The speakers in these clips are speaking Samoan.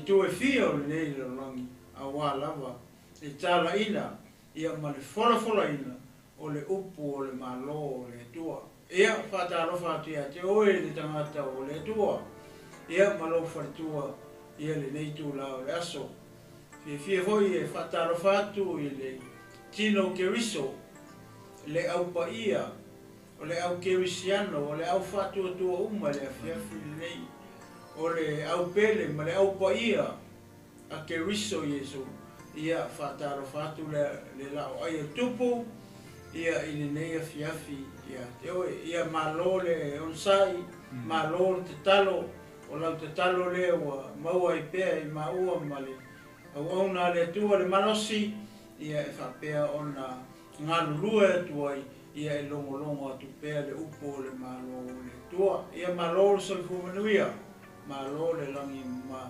itu e fia o lenei lalolagi aua lava le talaiina ia ma le folafolaina o le upu o le Malo o le Atua. Ia, faatalofa atu ia te oe le tagata o le Atua, ia ma lou faletua ia lenei itula o le aso. Fiafia foi e faatalofa atu i le tino Keriso, le au paia, o le au kerisiano, o le au faatuatua uma i le afiafi lenei, o le au pele ma le au paia a Keriso Iesu. Ia, faatalofa atu le, le laoai o Tupu, ia, i lenei afiafi ia te oe. Ia, malo le onosai, malo le tatalo, o lau tatalo lea ua maua ai pea i maua ma le auauna a le Atua le malosi, ia, e faapea ona galulue atu ai, ia, e logologo atu pea le upu o le Malo o le Atua. Ia, malo le soifua manuia, malo le lagi ma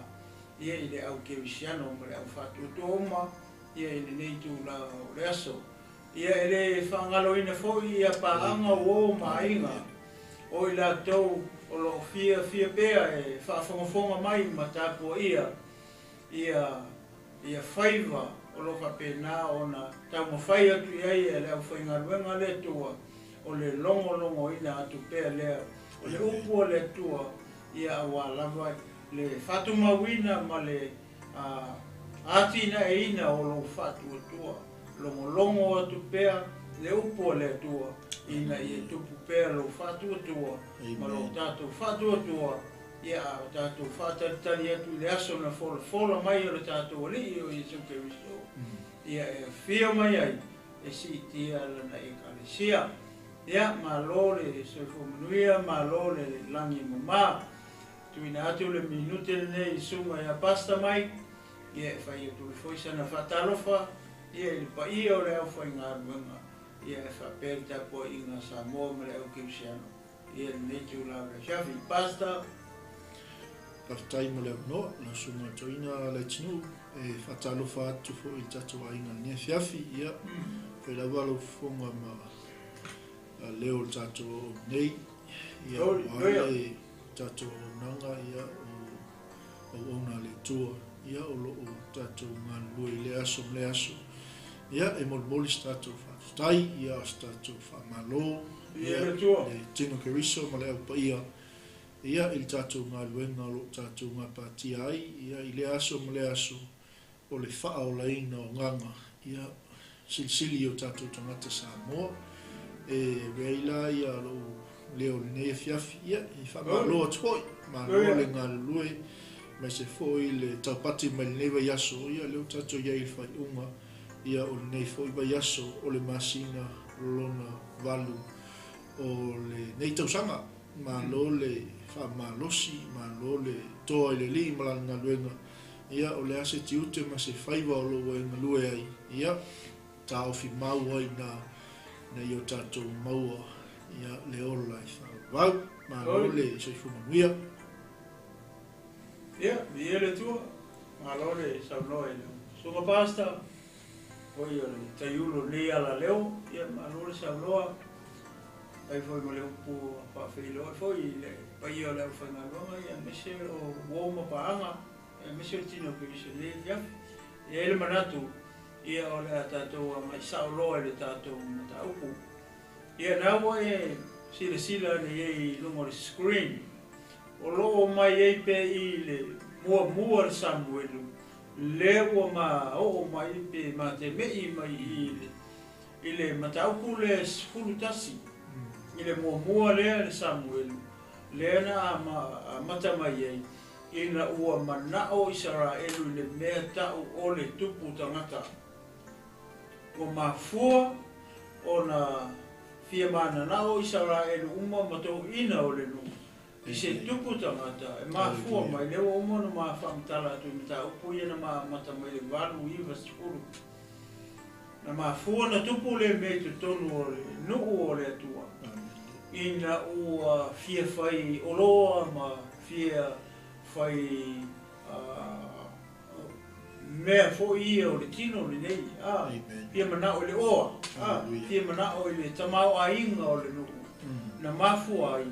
ia i le au kerisiano ma le au faatuatua uma ia i lenei itula o le aso. Ia e le faagaloina foi ia paaga uo ma aiga o i latou o lo o fiafia pea e faafogafoga mai ma tapuaia ia ia faiva o lo o faapena ona taumafai atu i ai le aufaigaluega a le Atua, o le logologoina atu pea lea o le upu a le Atua ia aua lava le faatumauina ma le atinaeina o lou faatuatua. Logologo atu pea le upu a le Atua ina ia tupu pea lou faatuatua ma lo tatou faatuatua, ia a o tatou faatalitali atu i le aso na folafola mai o le tatou Alii o Iesu Keriso, ia e afio mai ai e siitia lana Ekalesia. Ia, malo le soifua manuia, malo le lagi mama. Tuuina atu le minute lenei i susuga ia Pastor Mike, ia e fai atu ai foi sana faatalofa ia i le paia o le aufaigaluega, ia e faapea le tapuaiga a Samoa ma le au kerisiano ia lenei itula o le afiafi. Pastor. Faafetai mo le avanoa, lau Susuga Toeaina Leatinuu. E faatalofa atu foi i le tatou aiga i lenei afiafi. Ia, fai lava lau fofoga ma leo o le tatou auauna nei. Ia, aua le tatou auaunaga, ia, o auauna a le Atua, ia, o lo o tatou galulue i lea aso ma lea aso. Ia, e molimoli se tatou faafetai, ia, o se tatou faamalo, ia, le Tino Keriso ma le Au Paia, ia, i le tatou galuega o lo o tatou gapatia ai, ia, i lea aso ma lea aso, o le faaolaina o agaga, ia, silisili i o tatou tagata Samoa. E avea ai la ia lou leo i lenei afiafi, ia, e faamalo atu foi, malo le galulue, aemaise foi le taupati mai lenei vaiaso, ia, lea ua tatou i ai i le faaiuga, ia, o lenei foi vaiaso o le masina lona valu o lenei tausaga. Malo le faamalosi, malo le toa i le Alii ma lana galuega. Ia, o le a se tiute ma se faiva o lo o ua e galue ai, ia, taofi mau ai ina, ina ia o tatou maua, ia, le ola e faavavau. Malo le soifua manuia. Ia, viia le Atua. Malo le saunoa i lau Susuga Pastor, oi o le taiulu o lenei alaleo. Ia, malo le saunoa. Fai foi ma le upu faafeiloai foi i le paia o le aufaigaluega, ia, aemaise o uo ma paaga, aemaise o le tino o Keriso i lenei afiafi. E i ai le manatu, ia, o le a tatou agai sao loa i le tatou mataupu. Ia, na ua e silasila ane i ai i luga o le screen, o lo o mai ai pea i le muamua le Samuelu, lea ua ma oo mai pe matemei mai i le I le mataupu lea e 11, i le muamua lea le Samuelu, lea na amata mai ai, ina ua manao Isaraelu i le mea tau o le tupu tagata. Ua mafua ona fia mananao Isaraelu uma ma toeaiina o le nuu i se tupu tagata e mafua mai, lea ua uma ona ma faamatala atu i mataupu ia na ma amata mai le 8, 9, 10. Na mafua ona tupu lea mea i totonu o le nuu o le Atua, ina ua fia fai oloa ma fia fai mea foi ia o le tino lenei, a, fia manao i le oa, a, fia manao i le tamaoaiga o le nuu. Na mafua ai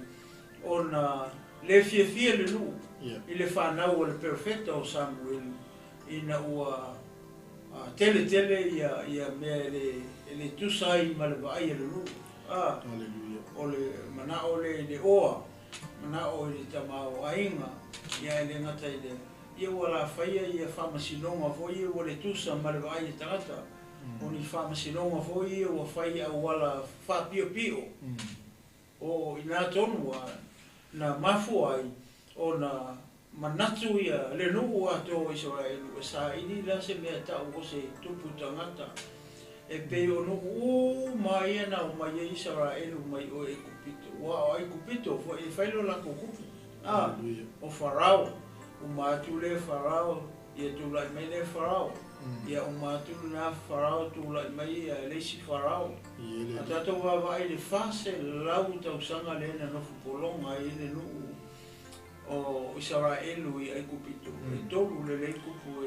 ona le fiafia le nuu. I le fanau o le perofeta o Samuelu ina ua tele tele ia mea e le tusa ai ma le vaai a le nuu. O le manao lea i le oa, manao i le tamaoaiga, ia e le gata i lea, ia ua lafaia ia faamasinoga foi ia ua le tusa ma le vaai a tagata. O ni faamasinoga foi ia ua fai auala faapiopio. O ina tonu na mafua ai ona manatu ia le nuu atoa o Isaraelu e saili la se mea tau o se tupu tagata. E pei o nuu uma ia na omai ai Isaraelu mai o Aikupito. Ua o Aikupito foi e fai lo latou tupu. O Farao, uma atu le Farao, ia tulai mai le Farao. Ia uma atu lena Farao tulai mai ia le isi Farao. A tatou vaavaai i le 400 tausaga lea na nofo pologa ai le nuu o Isaraelu i Aikupito. E tolu lelei tupu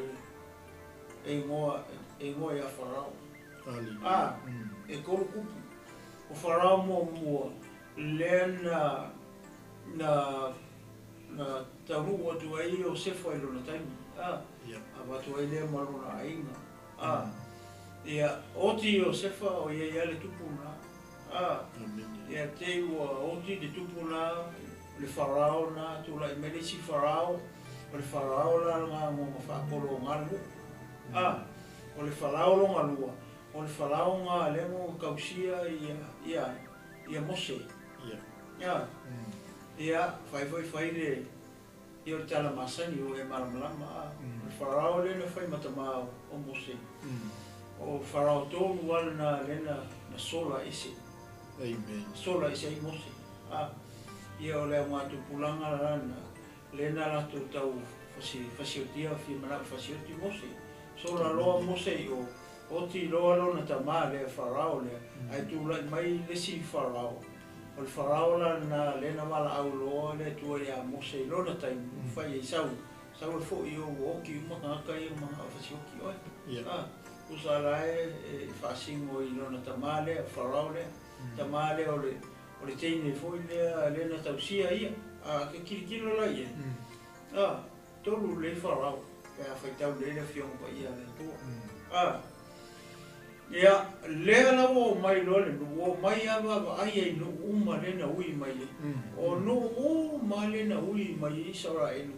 e igoa ia Farao. E tolu tupu. O Farao muamua lea na taunuu atu ai Iosefa i lona taimi. Avatu ai lea ma lona aiga. Ia, oti Iosefa o ia ia le tupu na. Ia te ua oti le tupu na, le Farao na, tulai mai le isi Farao, o le Farao la nga ngonga faapolo o ngā nuu. O le Farao longa lua, o le Farao ngā le ngonga kausia ia Mose. Ia, fai foi fai le ia o le tala masani o e malamalama. O le Farao le na fai matama o Mose. O Farao tonu ala na le na sola ese. Sola ese ai Mose. Ia o le au ngā tupulanga lana, le na latou tau fasiotia, fia manao fasioti Mose. Sola loa Mose i o, oti loa lona tamā lea Farao lea, ai tulai mai le si Farao. O le Farao la na le na wala au loa le tua ia Mose i lona taimi, fai ai sau, sau e foi o oki uma kangaka ia manga o fasioki oe. Usa la e whaasingo i lona tamā lea, Farao lea, tamā lea o le teine foi lea le na tausia ia, ke kirikiro la ia. Tolu le Farao, pe a whaitau le le fionga pa ia le tua. Ia, lea la ua o mai loa le nuu, o mai ava ava ai ai nuu uma le na ui mai ai. O nuu uma le na ui mai ai Isaraelu,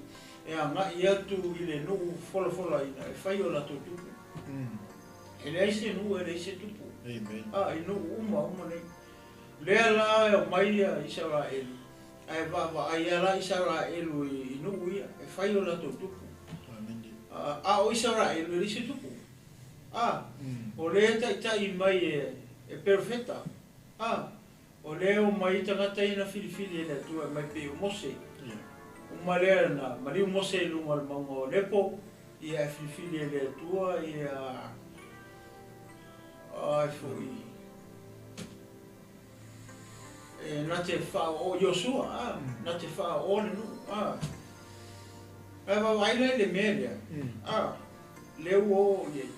e agai atu i le nuu folafolaina, e fai o latou tupu. E leai se nuu, e leai se tupu. I nuu uma uma nei. Lea la e o mai ia Isaraelu, ae vaavaai ala Isaraelu i nuu ia, e fai o latou tupu. A o Isaraelu e leai se tupu. O lea taitai mai e perofeta. O lea o mai tagata ia na filifili e le Atua e mai pei o Mose. Uma lea na maliu Mose i luga o le mauga o Lepo, ia e filifili e le Atua ia ai foi e na te wha o Iosua, na te wha o le nuu. Ae vaavaai la i le mea lea. Le ua oo i ai.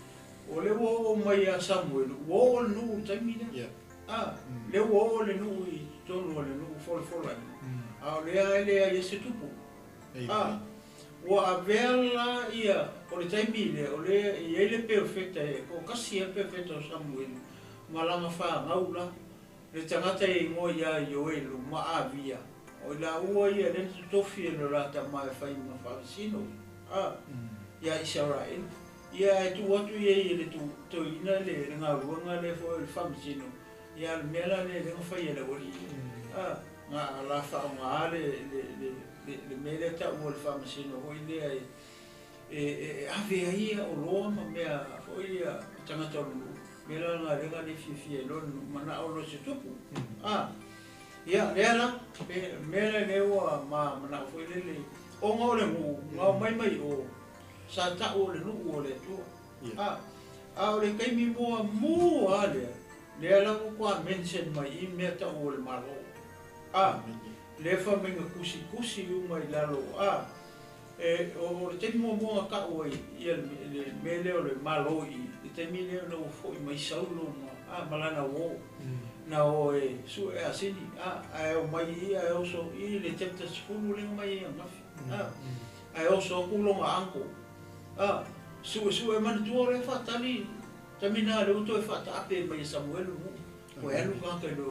O le ua oo mai ia Samuelu, ua oo le nuu i le taimi lea. Le ua oo le nuu i totonu o le nuu folafolaina. A o lea e leai ai se tupu. Ua avea la ia o le taimi lea, o lea e i ai le perofeta e toatasi lava le perofeta o Samuelu, ma lana fanau la, le tagata e igoa ia Ioelu ma Avia. O i laua ia lea na totofi e lo la tama e fai ma faamasino. Ia Isaraelu. Ia e tuu atu ia i le toeaina le galuega lea foi o le faamasino. Ia le mea la lea lea na fai e le aualii. Nga la faaaoga le mea lea taua o le faamasino foi lea e ave ai ia oloa ma mea foi ia tagata o le nuu. Mea la na lea na le fiafia i loa le nuu manao loa se tupu. Ia lea la, mea lea lea ua manao foi lele ona o le nuu, na o mai mai o sa tau o le nuu o le Atua. A o le taimi muamua lea, lea la ua toa mention mai i mea tau o le Malo. Lea fai mai na tusitusi uma i lalo. O le taimi muamua na tau ai ia le mea lea o le Malo i le taimi lea na ua foi mai Saulo ma lana uō. Na o e sue asini, ae o mai i ae oso i le chapter 10 lea na mai ai ananafi. Ae oso atu lona uncle. Suesue manatua o lea e faatali taimi lena lea ua toe faataape mai e Samuelu le nuu. Toe alu le tagata i le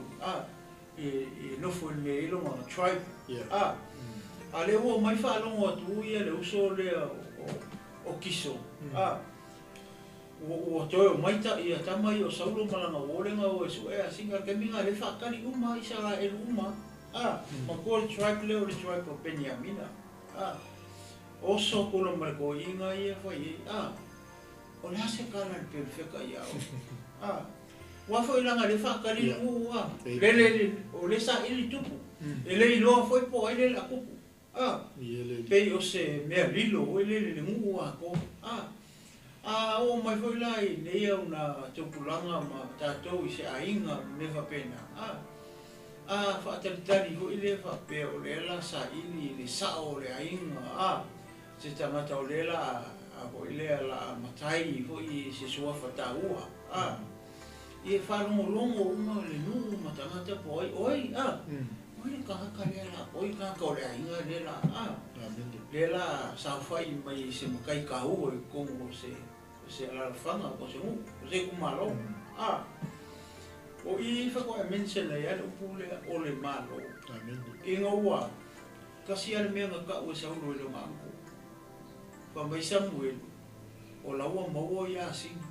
i nofo i le mea e i ai lona tribe. A lea ua omai faalogo atu ia le uso lea o Kiso. Ua toe omai ia tama ia o Saulo ma lana uo lea na o e sue asiga. O le taimi lena o lea e faatali uma lava Isaraelu uma lava. Matua le tribe lea o le tribe o Peniamina. Oso atu loa ma le toeaina ia fai ai, o le a se tala a le perofeta ia oe? Aua foi leaga o lea e faatali le nuu, lele, o lea e saili le tupu. E le iloa foi po o ai lea o le a tupu. Pei o se mea lilo foi lele i le nuu atoa. A oo mai foi la i nei auna tupulaga ma tatou i se aiga ma mea faapena, a faatalitali foi lea faapea o lea la saili le sao o le aiga, se tagata o lea la a foi lea la a matai foi i se suafa taua, ia faalogologo uma le nuu ma tagata po o ai, o ai, o ai le tagata lea la, o ai le tagata o le aiga lea la, lea la saofai mai i se matai taua i totonu o se alaalafaga po o se nuu, o se itumalo. O i faatoa e mention ai lava le upu lea o le Malo. Ina ua tasi lava le mea na tau e Saulo i lona uncle. Fai mai Samuelu, o la ua maua ia asiga.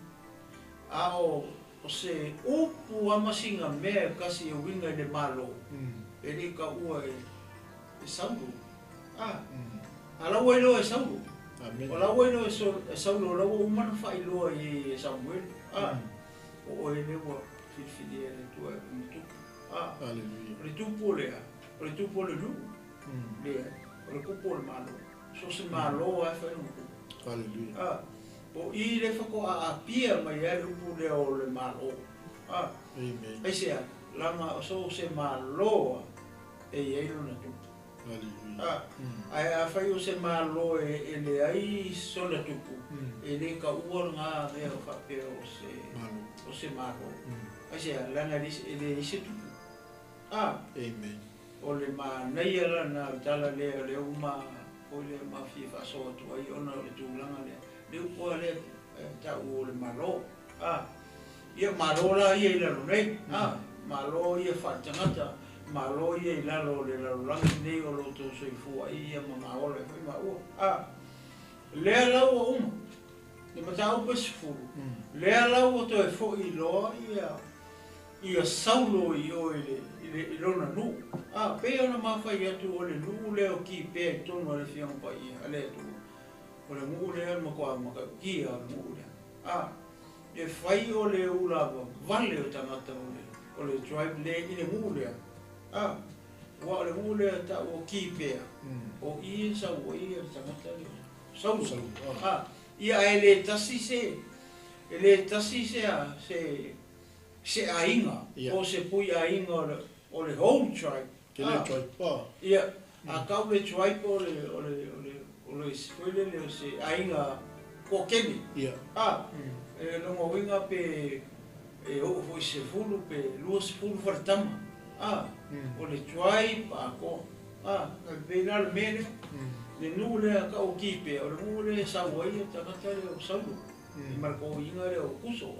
A o se upu lava ma sina mea e tasi e uiga i le Malo, e le i taua e Saulo. A la ua iloa e Saulo. O la ua iloa e Saulo, o la ua uma ona faailoa i ai e Samuelu. O oe lea ua filifilia e le Atua e ma tupu. O le tupu lea, o le tupu o le nuu, leai, o le tupu o le Malo. So o se Malo lava e fai lona tupu. O i lea faatoa aapia mai ai le upu lea o le Malo. Aisea, leaga o so o se Malo lava e i ai lona tupu. Ae afai o se Malo e leai sona tupu, e le taua lena mea o faapea o se Malo. Aisea, leaga e leai se tupu. O le manaia lena o le tala lea o lea ua ma foi lea ma fia faasoa atu ai ona o le tulaga lea. Le upu lava lea tau o le Malo. Ia Malo la ia i lalo nei. Malo ia faaletagata, Malo ia i lalo o le lalolagi nei o lo outou soifua ai ia ma maola ai foi maua. Lea la ua uma le mataupu e 10, lea la ua toe foi loa ia Saulo i o i lona nuu. Pei ona mafai atu o le nuu lea o Kipea i totonu o le Afioga Paia a le Atua. O le nuu lea o le matua matautia o le nuu lea. E fai o le ula vale o tagata o le tribe lea i le nuu lea. Ua o le nuu lea tau o Kipea, o i e sau ai le tagata lea. Saulo. Ia ae le tasi se, e le tasi se aiga, o se pui aiga o le whole tribe. Ke le tribe. Ia, a kau le tribe o le o le o le o le foi lele o se aiga toatele. E lona uiga pe e oo foi 10 pe 20 faletama. O le tribe atoa. Pei la le mea lea. Le nuu lea tau o Kipea, o le nuu lea e sau ai le tagata lea o Saulo. I ma le toeaina lea o Kuso.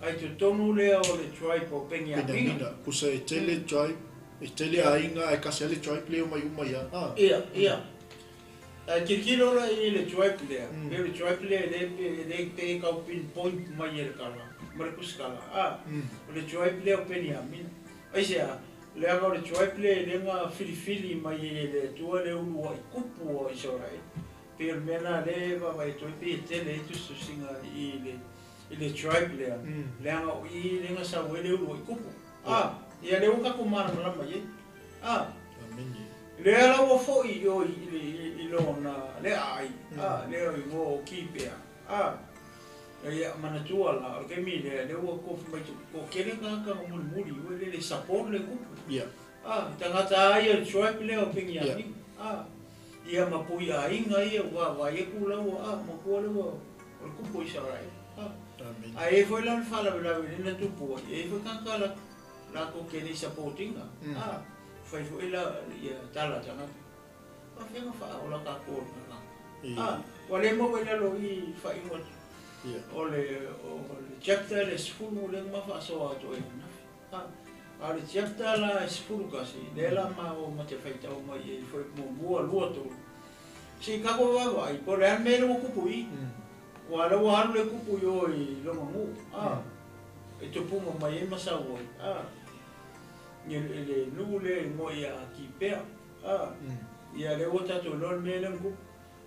Ae totonu lea o le tribe o Peniamina. Peniamina. Pusa e tele tribe, e tele aiga ae kasi lava le tribe lea e omai uma ia. Ia, ia. Ae tilotilo la i le tribe lea, pei o le tribe lea e le pe tau pinpoint mai e le tala, ma le tusitala. O le tribe lea o Peniamina. Aisea, leaga o le tribe lea e le na filifili mai e le Atua le uluai tupu o Isaraelu. Pei o le mea lena lea e vaavaai atu ai pei e tele ai tusitusiga i le tribe lea, leaga o i lea na sau ai le uluai tupu. Ia lea ua tatou malamalama i ai. Lea la ua foi i o i lona lea aai, lea o igoa o Kipea. Ia manatua la, o le taimi lea, lea ua tofi mai toatele tagata na mulimuli ua lele support le tupu. Tagata lava ia o le tribe lea o Peniamina. Ia ma pui aiga ia ua vaavaai atu la ua matua lea ua o le tupu o Isaraelu. Ae i ai foi la le faalavelave lea na tupu ai, e i ai foi tagata latou te le i support ina. Fai foi la ia tala a tagata. Faafefea ona faaola tatou o le tagata? A, ua le maua i lalo i i faaiuga o le o le chapter le 10 lea na ma faasoa atu ai ananafi. A, a o le chapter la e 11, lea la ma o ma te faitau mai i ai foi muamua, lua, tolu. Se i tatou vaavaai, po o le a le mea lea ua tupu i i. Aua o lea ua alu le tupu i o i lona nuu, a, e tupuga mai ai ma sau ai, a, i le nuu lea e igoa ia Kipea, a, ia lea ua tatou iloa le mea lea na tupu.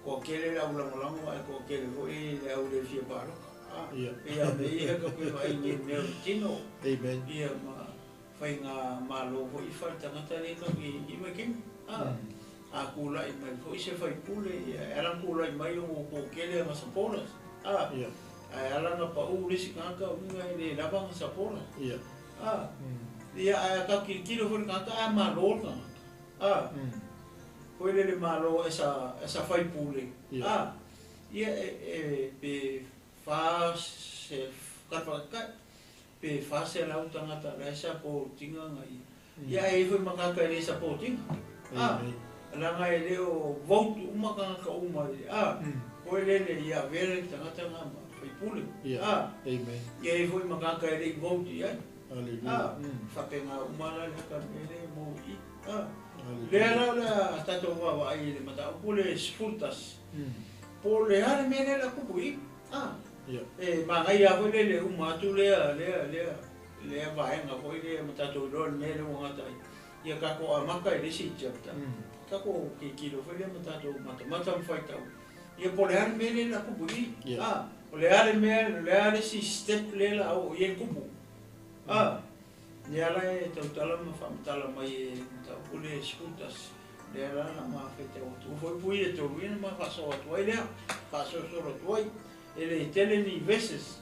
Toatele le au lagolago ae toatele foi le au le fia palota, a, pei lava o mea ia tatou te vaai nei i mea o le tino. Amen. Ia ma faiga malo foi i fale tagata lea tatou te i mai taimi, a, a tulai mai foi se faipule, ia e ala ona tulai mai ona ua toatele ana supporters, a, ae ala ona pau le isi tagata o uiga e le lava ana supporters, a, ia ae a tatou tilotilo foi i le tagata a malo le tagata, a, foi lele malo esa esa faipule, a, ia e pe fa se kata pe 400 tagata la e supportinga na ia. Ia ae i ai foi ma tagata e le supportinga. A, leaga e le o vote uma tagata uma i le, a, foi lele ia avea le tagata na ma faipule. A, ia i ai foi ma tagata e le i vote i ai. A, faapena uma la le ata mea lea e maua i i. A, lea la o le a tatou vaavaai i le mataupu le 11, po o le a le mea lea o le a tupu i i. A, e manaia lava foi lea le uma atu lea lea lea lea vaega foi lea ma tatou iloa le mea lea ua gata ai. Ia tatou amata i le isi chapter. Tatou tilotilo foi lea ma tatou matamata ma faitau. Ia po o le a le mea lea o le a tupu i i. A, o le a le mea, o le a le isi step lea o le a oo i ai le tupu. A, lea la e tautala ma faamatala mai e le mataupu lea e 11. Lea la na ma faitau atu foi pui e tolu ia na ma faasoa atu ai lea, faasolosolo atu ai. E le tele ni verses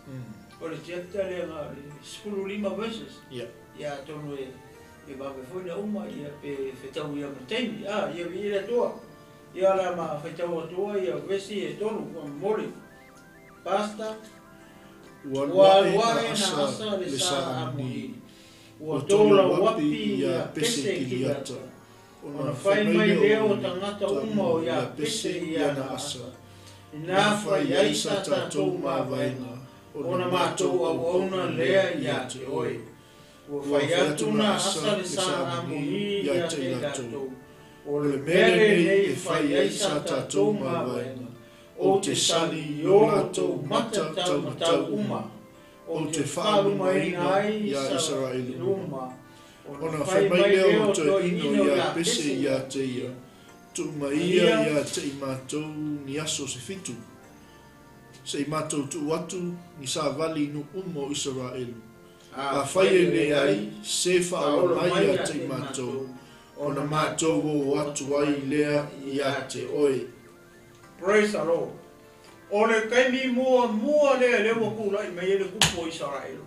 o le chapter lea na o le 15 verses. Ia atonu e vave foi na uma ia pe fetau ia ma taimi. A, ia viia le Atua. Ia la ma faitau atu ai ia vesi e tolu ua momoli. Pastor. Ua Ua alu alu ae ae na na asa asa le le sa sa Amoni. Amoni. Ua Ua tola tola uapi uapi ia ia Pese Pese Kiliata. Kiliata. Ona Ona fai fai mai mai lea lea o o tagata tagata uma uma o o ia ia Pese Pese ia ia na na asa. asa. Ina Ina fai fai ai ai sa sa tatou tatou mavaega, mavaega, ona ona matou matou auauna auauna lea lea ia ia te te oe. oe. Ua Ua fai fai atu atu na na asa asa le le sa sa Amoni Amoni ia ia te te i i latou. latou. O O le le mea mea lenei lenei e e fai fai ai ai sa sa tatou tatou mavaega, mavaega, ou ou te te sali sali i i o o latou latou mata mata taumatau taumatau uma, uma, ou ou te te faalumaina faalumaina ai ai ia Isaraelu Isaraelu uma. uma. Ona Ona fai fai mai mai lea lea o o toeaina toeaina o ia Iapese Pese ia ia te te ia. ia. Tuu mai Ia ia ia te i matou ni aso se fitu. Se i matou tuu atu ni savali i nuu uma o Isaraelu. a Afai fai e e leai, leai, se faaola faaola mai mai ia ia te te i i matou, matou, ona ona matou matou oo oo atu atu ai ai lea lea ia ia te te oe. oe. Praise the Lord. O le taimi muamua lea lea ua tulai mai ai le kupu o Isaraelu.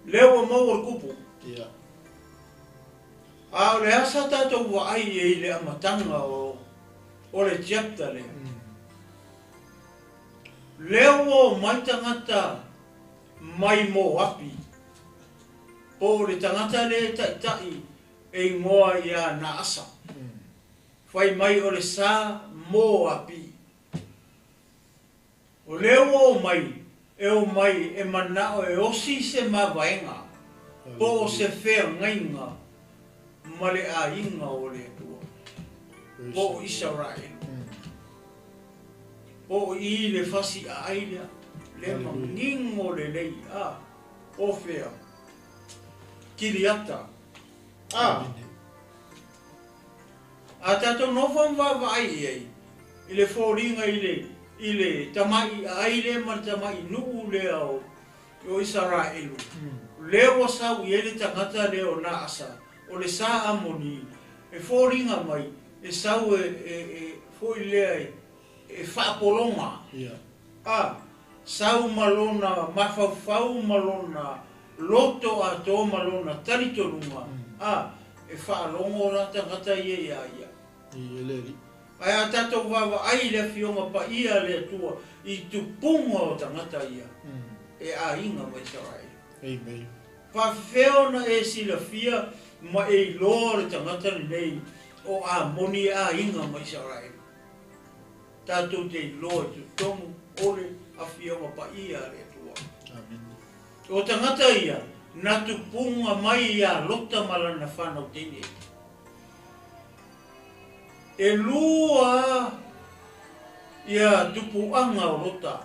Lea ua maua le kupu. Ia. A o le a sa tatou vaai i ai i le amataga o o le chapter lea. Lea ua omai tagata mai Moapi, po o le tagata lea e taitai e igoa ia Naasa. Fai mai o le sa Moapi. O lea ua omai, e omai e manao e osi se mavaega, po o se feagaiga ma le aiga o le Atua, po o Isaraelu. Po o i le fasiaai lea, le manino lelei, a, o fea, Kiliata. A, a tatou nofo ma vaavaai i ai, i le foliga i le, i le tamaiaai lea ma le tamainuu lea o, o Isaraelu. Lea ua sau i ai le tagata lea o Naasa, o le sa Amoni, e foliga mai, e sau e, e, e foi lea e, e faapologa. Ia. A, sau ma lona mafaufau ma lona loto atoa ma lona talitonuga, a, e faalogo la tagata ia ia ia. I e le alii. Ae a tatou vaavaai i le Afioga Paia a le Atua i tupuga o tagata ia, e aiga ma Isaraelu. Amen. Faafefea ona e silafia ma e iloa le tagata lenei O Amoni e aiga ma Isaraelu. Tatou te iloa i totonu o le Afioga Paia a le Atua. Amene. O tagata ia na tupuga mai ia Lota ma lana fanau teine. E lua ia tupuaga o Lota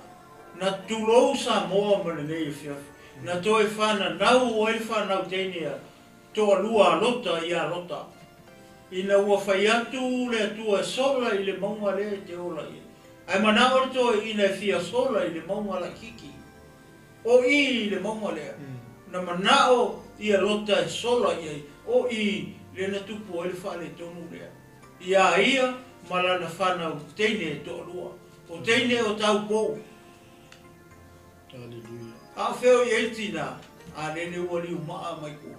na tulou Samoa ma lenei afiafi, na toe fananau ai le fanau teine a toalua a Lota ia Lota. Ina ua fai atu le Atua e sola i le mauga lea e te ola i ai. Ae manao le toeaina e fia sola i le mauga laitiiti. O i i le mauga lea, na manao ia Lota e sola i ai, o i lea na tupu ai le faaletonu lea iā ia ma lana fanau teine e toalua, o teine o taupou. Aleluia. A o fea o i ai le tinā? A lele ua liumaa mai tua.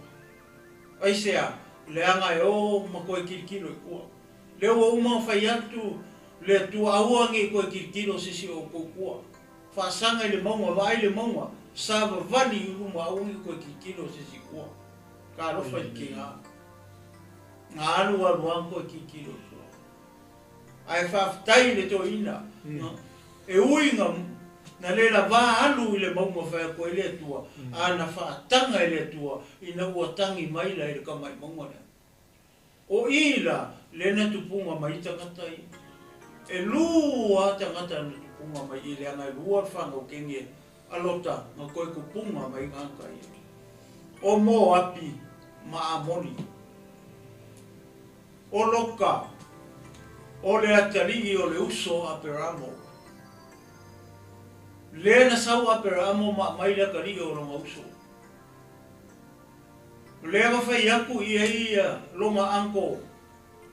Aisea? Leaga e o ma toe tilotilo i tua. Lea ua uma ona fai atu le Atua, Aua ne i toe tilotilo se isi o outou tua. Faasaga i le mauga, vaai le mauga, savavali i luma, aua ne i toe tilotilo se isi i tua. Talofa i le tiga. Na alu alu lava ma toe tilotilo i tua. Ae faafetai i le toeaina, e ui na na le lavā alu i le mauga fai atu ai le Atua, a na faataga e le Atua ina ua tagi mai la i le tama i mauga lea. O i la lea na tupuga mai ai tagata ia. E lua tagata na tupuga mai i leaga e lua le fanau kenge a Lota na toe tupuga mai tagata ia. O Moapi ma Amoni. O Lota, o le atalii o le uso o Aperamo. Lea na sau Aperamo ma aumai le atalii o lona uso. O lea na fai atu i ai ia lona uncle,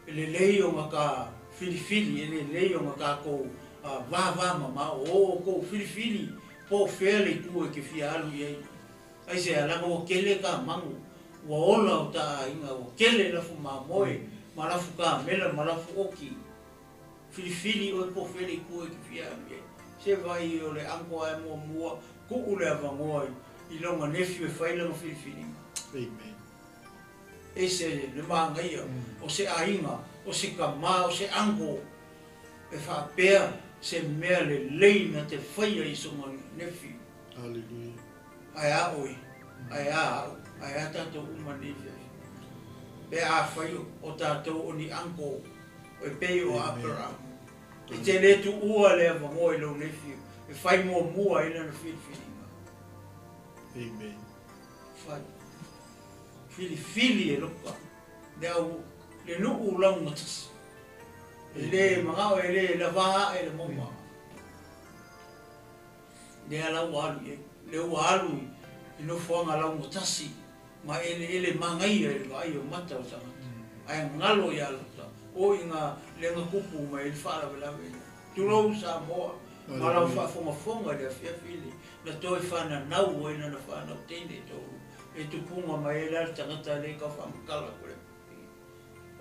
e lelei ona ta filifili, e lelei ona tatou vava mamao, o outou filifili po o fea le itu e te fia alu i ai. Aisea, leaga ua tele ta manu, ua ola o ta aiga, ua tele lafu mamoe, ma lafu kamela, ma lafu oti. Filifili oe po o fea le itu e te fia alu i ai. Se vaai o le uncle ae muamua tuu le avanoa i lona nephew e fai lana filifiliga. Amen. Ese le manaia o se aiga, o se tama, o se uncle e faapea se mea lelei na te faia i sona nephew. Hallelujah. Ae a oe, ae a au, ae a tatou uma nei afiafi. Pe afai o tatou o ni uncle e pei o Aperamo, e te le tuua le avanoa i lou nephew e fai muamua ai lana filifiliga. Amen. Fai. Filifili e Lota le au le nuu laugatasi. E le manao e le lava ae le mauga. Lea la ua alu i ai. Lea ua alu i nofoaga laugatasi ma eleele manaia i le vaai o mata o tagata. Ae galo ia Lota, o i ga lea na tupu mai ai le faalavelave lea. Tulou Samoa, ma lau faafogafoga i le afiafi le na toe fananau ai lana fanau teine e toalua. E tupuga mai ai la le tagata lea i tau faamatala atu le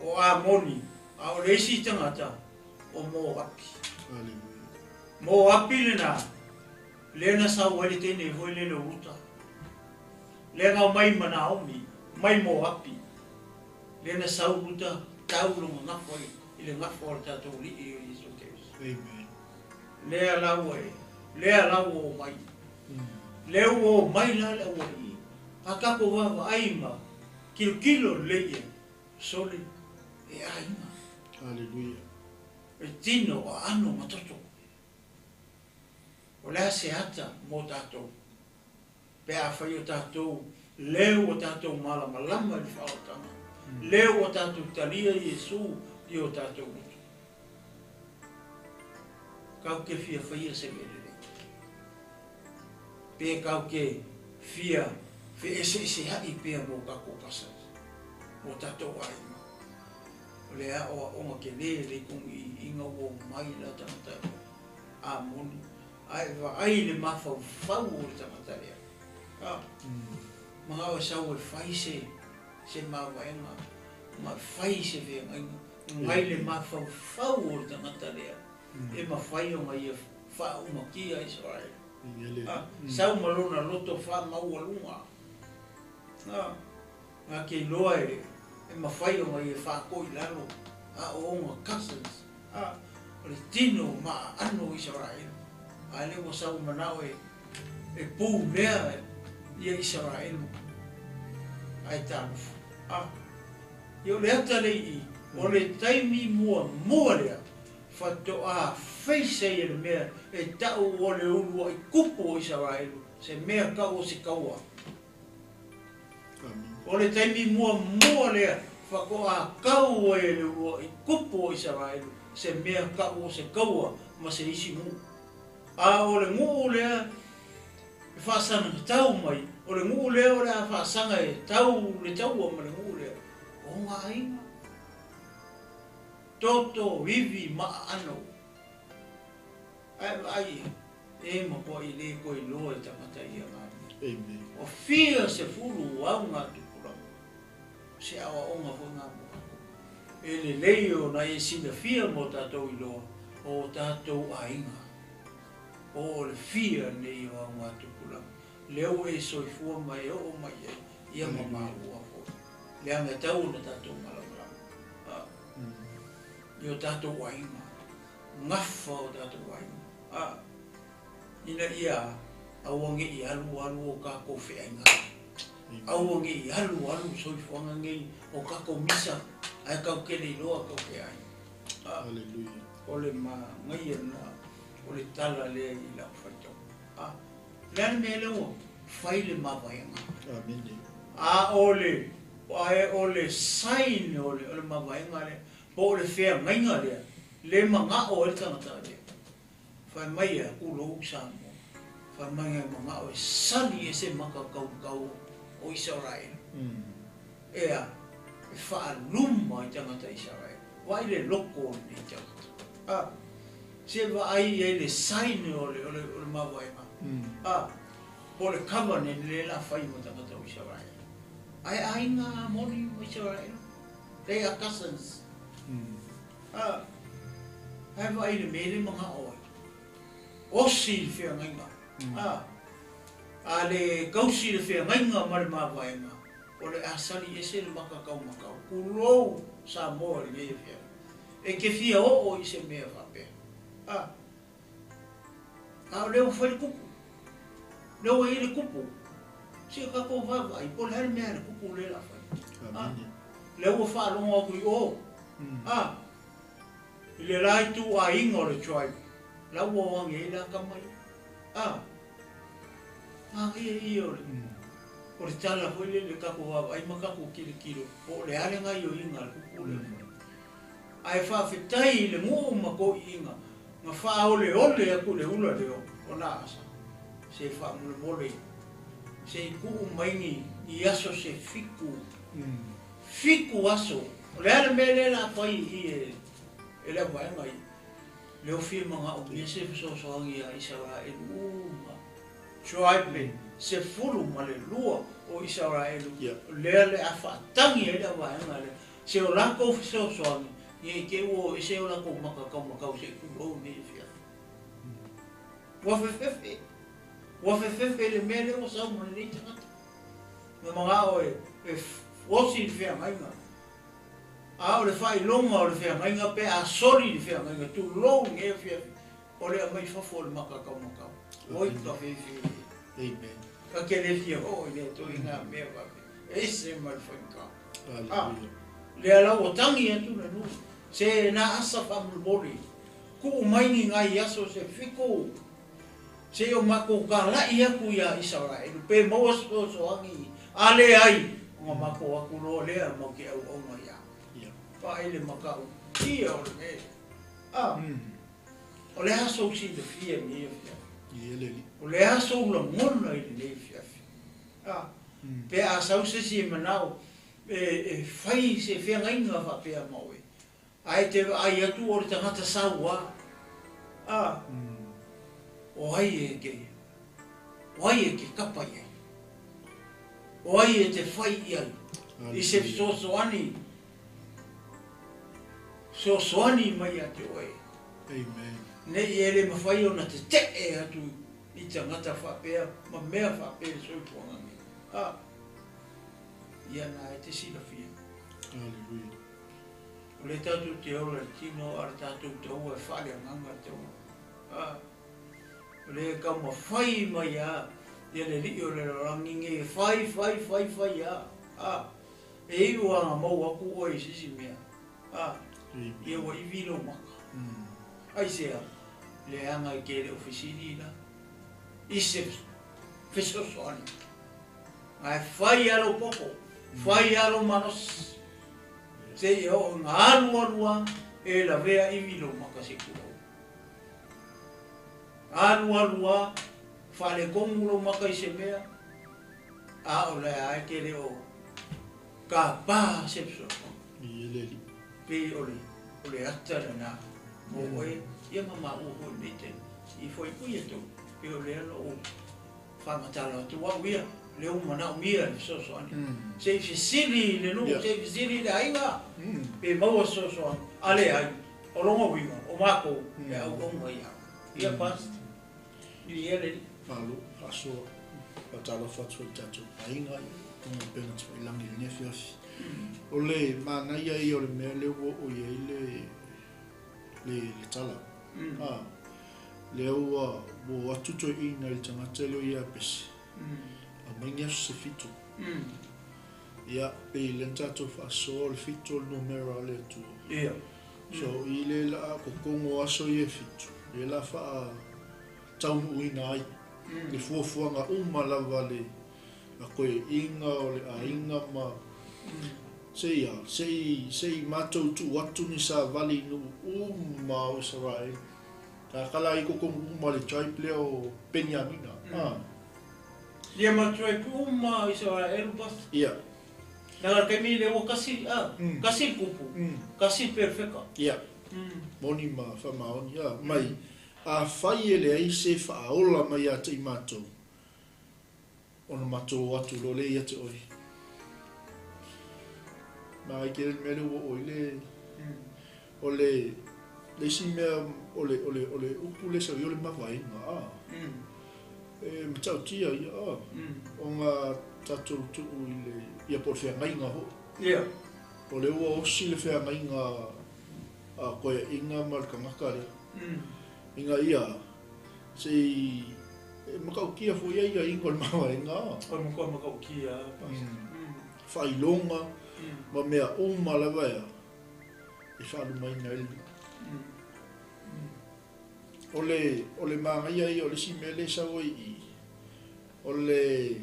O Amoni, a o le isi tagata o Moapi. Moapi lena, lea na sau ai le teine foi lele o Ruta. Lea na omai ma Naomi, mai Moapi. Lea na sau Ruta tau lona gafa i le gafa o le tatou Alii o Iesu Keriso. Amen. Lea la ua e, lea la ua omai. Lea ua omai la le aualii. A tatou vaavaai ma tilotilo lelei i ai, sole e aiga. Aleluia. E tino, aano ma toto. O le a se ata mo tatou? Pe afai o tatou lea ua tatou malamalama i le faaolataga, lea ua tatou talia Iesu i o tatou loto. Kau ke fia faia se mea lelei. Pe kau ke fia feeseesea'i pea mo tatou pasas, mo tatou aiga. O le aoaoga tele lei tonu i ina ua omai la tagata Amoni, ae vaai i le mafaufau o le tagata lea. A, manao e sau e fai se, se mavaega ma fai se feagaiga, mai le mafaufau o le tagata lea e mafai ona ia faaumatia Isaraele. A, sau ma lona loto faamaualuga. A, na te iloa e, e mafai ona ia faatoi lalo. A o ona cousins, a, o le tino maaano o Isaraelu, a lea ua sau manao e e pulea ia Isaraelu, ae talofa. A, ia o le ata lea i i, o le taimi muamua lea faatoa face ai e le mea e tau o le uluai kupu o Isaraelu, se mea kau o se kaua. O le taimi muamua lea faatoa kau ai e le uluai kupu o Isaraelu se mea kau o se kaua ma se isi nuu. A o le nuu lea e faasagatau mai, o le nuu lea o le a faasaga e tau le taua ma le nuu lea, o ona aiga, toto, ivi ma aano. Ae vaai e, e matuai le toe iloa e tagata ia ngā mea. Amen. Ua fia sefulu auga tupulaga, se aoaoga foi ngā mo kākou. E lelei ona e silafia mo tātou iloa o tātou aiga, o le fia nei o auga tupulaga, lea ua e soifua ma e oo mai ai, ia ma maua foi. Leaga e tau ona tātou malamalama, a, i o tātou aiga. Gafa o tatou aiga, a, ina ia aua ne i alualu o kakou feaiga, aua ne i alualu soifuaga nei o kakou misa, ae kau te le iloa kau te aiga. A, o le manaia lena o le tala lea i lau faitau. A, o le a le mea lea ua fai le mavaega? A o le, ae o le sign o le mavaega lea, Po o le feagaiga lea, le manao ai le tagata lea. Fai mai e aku lou Samoa, fai mai e manao e sali ese maka kaukau o Isaraelu. Ea, e faaluma i tagata Isaraelu. Vaai le loko o lenei tagata. A, se vaai i ai le sign o le, o le, o le mavaega. A, po o le covenant lea la fai ma tagata o Isaraelu. Ae aiga moni ma Isaraelu. They are cousins. A, ae vaai i le mea le manao ai. Osi i le feagaiga. A, a le kausi i le feagaiga ma le mavaega, o le a sali ese le maka kaumakau. Tulou Samoa i lenei afiafi. E te fia oo i se mea faapea. A, a o lea ua fai le kupu. O lea ua i ai le kupu. Se tatou vaavaai po o le a le mea a le kupu lea o le a fai. A, lea ua faalogo atu i o. A, i le la ituaiga o le tribe, la ua o age ai la tama ia. A, manaia ia o le, o le tala foi lele le tatou vaavaai ma tatou tilotilo po o le a le gaioiga a le kupu lea. Ae faafetai i le nuu ma toeaiina na faaoleole atu le ula lea o na asa, se faamolemole se i tuu mai ni ni aso se fitu, fitu aso. O le a le mea lea la fai i i e e le auvaega i leo fia manaomia se fesoasoani ia Isaraelu uma. Tribe 12 o Isaraelu lea le a faatagi ai le auvaega lea. Se o lakou fesoasoani, ne i te ua o ese o lakou maka kaumakau se i tulou nei afiafi. Ua fefefe, ua fefefe le mea lea ua sau ma lenei tagata. Na manao e, e osi le feagaiga. A o le faailoga o le feagaiga pe a soli le feagaiga, tulou nei afiafi, o le aumai fafo o le maka kaumakau. Oi ka fefe. Amen. Ka ke le fia oo i lea ituaiga mea faapea. E ese ma le faigata. A, lea la ua tagi atu le nuu, se na asa faamolemole, tuu mai ni nai aso se fiku, se o matou talai atu ia Isaraelu, pe maua se fesoasoani, a leai, ona matou atu loa lea matou te auauna ia. Vaai le matautia o le mea. A, o le a sou silafia i lenei afiafi? O le a sou lagona i lenei afiafi? A, pe a sau se isi e manao e fai se feagaiga faapea ma oe, ae te vaai atu o le tagata sauā, a, o ai e te, o ai e te kapa i ai? O ai e te fai i ai i se fesoasoani, fesoasoani mai ia te oe? Amen. Nei e le mafai ona tetee atu i tagata faapea ma mea faapea i le soifuaga nei. A, ia na e te silafia. Hallelujah. O lea tatou te ola i le tino a o le tatou taua e faaleagaga le taua. A, o lea e taumafai mai lava ia le alii o le lalolagi nei e fai, fai, fai, fai lava. A, e iu lava ina maua atu oe i se isi mea, a, ia ua ivi lou maka. Aisea? Leaga e te le o fesili la i se fesoasoani. Ae fai lava lou poto, fai lava lou malosi, seia oo ina alualu lava e lavea ivi lou maka se i tulou. Alualu lava, faaletonu lou maka i se mea, a o lea lava e te le o tapa se fesoasoani. Pei o le ata lena mo oe ia ma maua foi i lenei taimi. I fuaipui ia tou, pei o lea na ou faamatala atu au ia, lea ua manaomia le fesoasoani. Se i fesili i le nuu, se i fesili i le aiga, pe maua se fesoasoani, a leai, o lona uiga, o matou e auauna ia oe. Ia Pastor, viia le Alii. Malo, faasoa, faatalofa atu foi i le tatou aiga i luga o upega tafailagi i lenei afiafi. O le manaia ia o le mea lea ua oo i ai le, le, le tala. Mm. A, lea ua, ua o atu toeaiina i le tagata lea o Iapese. Mm. Aumai ni aso se fitu. Mm. Ia, pei lea na tatou faasoa o le fitu o le numera a le Atua. Ia. So, mm. i le la kokogo o aso ia e fitu, lea la faa taunuuina ai mm. le fuafuaga uma lava le a koeaiga o le aiga ma se i a, se i, se i matou tuu atu ni savali i nuu uma o Isaraelu. Ka kala ai kokogu uma le tribe lea o Peniamina. A. Ia ma tribe uma o Isaraelu bas. Ia. Leaga le taimi lea ua kasi, a, kasi le kupu, kasi le perefeka. Ia. Moni ma faamaoni, a, mai, afai e leai se faaola mai ia te i matou, Ona matou o atu loa lea ia te oe. Ma ai tele le mea lea ua oo i le, o le, le isi mea o le, o le, o le upu lea sau i o le mavaega, a. E matautia ia, a. Ona tatou tuu i le, ia po o le feagaiga foi. Ia. O lea ua osi le feagaiga a Koeaiga ma le tagata lea. Ina ia, Se i e matautia foi ai aiga o le mavaega. O le matua matautia a Pastor. Faailoga ma mea uma lava ea e faalumaina ai le nuu. O le o le manaia ia o le isi mea lea e sau ai i i, o le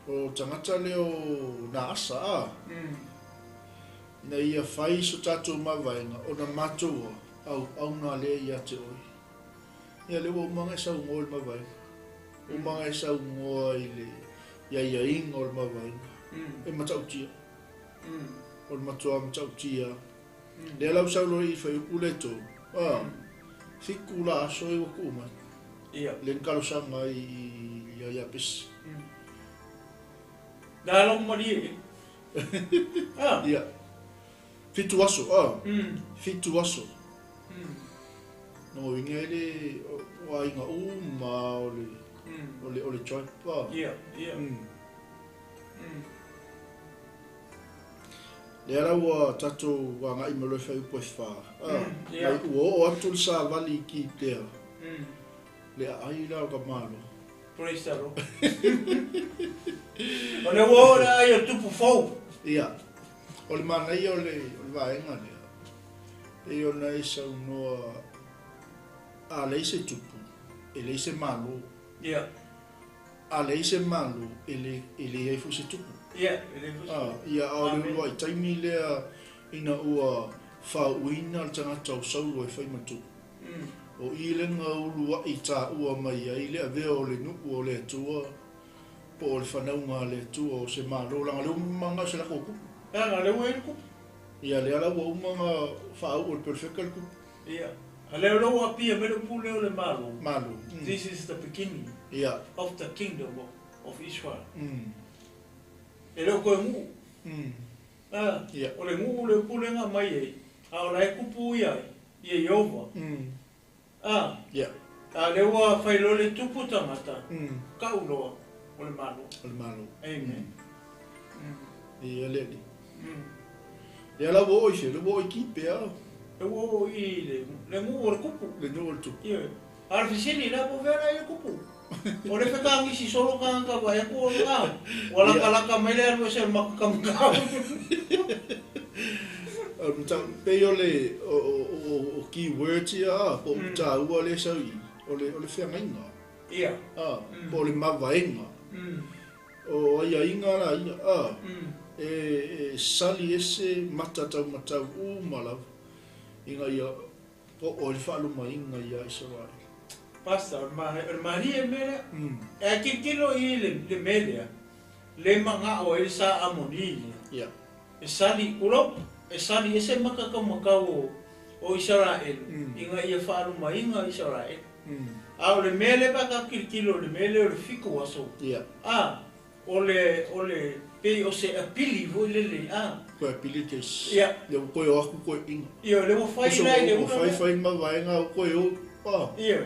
o tagata lea o Naasa a, ina ia fai so tatou mavaega ona matou auauna lea ia te oe. Ia lea ua uma ona e saunoa i le mavaega. Uma ona e saunoa i le aiaiga o le mavaega. E matautia. O le matua matautia. Lea la ua sau loa i fuaiupu lea e 3. A, fitu la aso e ua tuu mai. Ia. Lea na talosaga ai ia Iapesi. La lau malie. Ah. Ia. Fitu aso, a. Fitu aso. No uiga ai le o aiga uma o le o le o le tribe a. Ia, ia. Lea la ua tatou agai mai loa e fai upu e fa. A. Mai ua oo atu le savali i Kitea. Le aai la o ka Malo. Praise the Lord. O lea ua oo le aai o tupu fou. Ia. O le manaia o le o le vaega lea, pei ona e saunoa a leai se tupu, e leai se Malo. Ia. A leai se Malo, e le e leai foi se tupu. Ia, e leai foi se tupu. Ia, a o le uluai taimi lea ina ua faauuina le tagata o Saulo e fai ma tupu. O i le na uluai taua mai ai le avea o le nuu o le Atua po o le fanauga a le Atua o se Malo, leaga lea ua uma na o se latou kupu. Leaga lea ua i ai le kupu. Ia, lea la ua uma na faauu e le perefeka le kupu. Ia, a lea ua apia mai le upu lea o le Malo. Malo. This is the beginning Ia. of the kingdom of Israel. E le o toe nuu. A, Ia. o le nuu le upu lea na aumai ai, a o la e kupu ia ai, ia Ieova. A, Ia. a lea ua fai loa le tupu tagata, tau loa o le Malo. O le Malo. Amen. Ia le Alii. Ia la ua oo i fea? Le ua oo i Kipea. Le ua oo i le, le nuu o le tupu. Le nuu o le tupu. Ioe. A o le fesili, la po o fea la i le tupu? O le fetagisi solo tagata vaai atu o le a, ua latalata mai le alu ese o le makakamakau. O le mataupu, pei o le, o, o, o, o key words ia, a, po o upu taua lea e sau i i, o le, o le feagaiga. Ia. A, po o le mavaega. O aiaiga la ia, a, e, e sali ese mata taumatau uma lava, ina ia oo ai le faalumaina ia Isaraele. Pastor, o le malie le mea lea. Ae tilotilo i le le mea lea, le manao ai le sa Amoni lea. Ia. E sali, tulou, e sali ese mata taumatau o, o Isaraele, ina ia faalumaina Isaraele. A o le mea lea pe a tatou tilotilo i le mea lea o le 7 aso, Ia. a, O le, o le, pei o se apili foi lele, a. Koe apili case. Ia. Lea ua koe o aku koe inga. Ia, lea ua fai la i le ula lea. Ua fai fai ma vaega o koe o, a. Ia.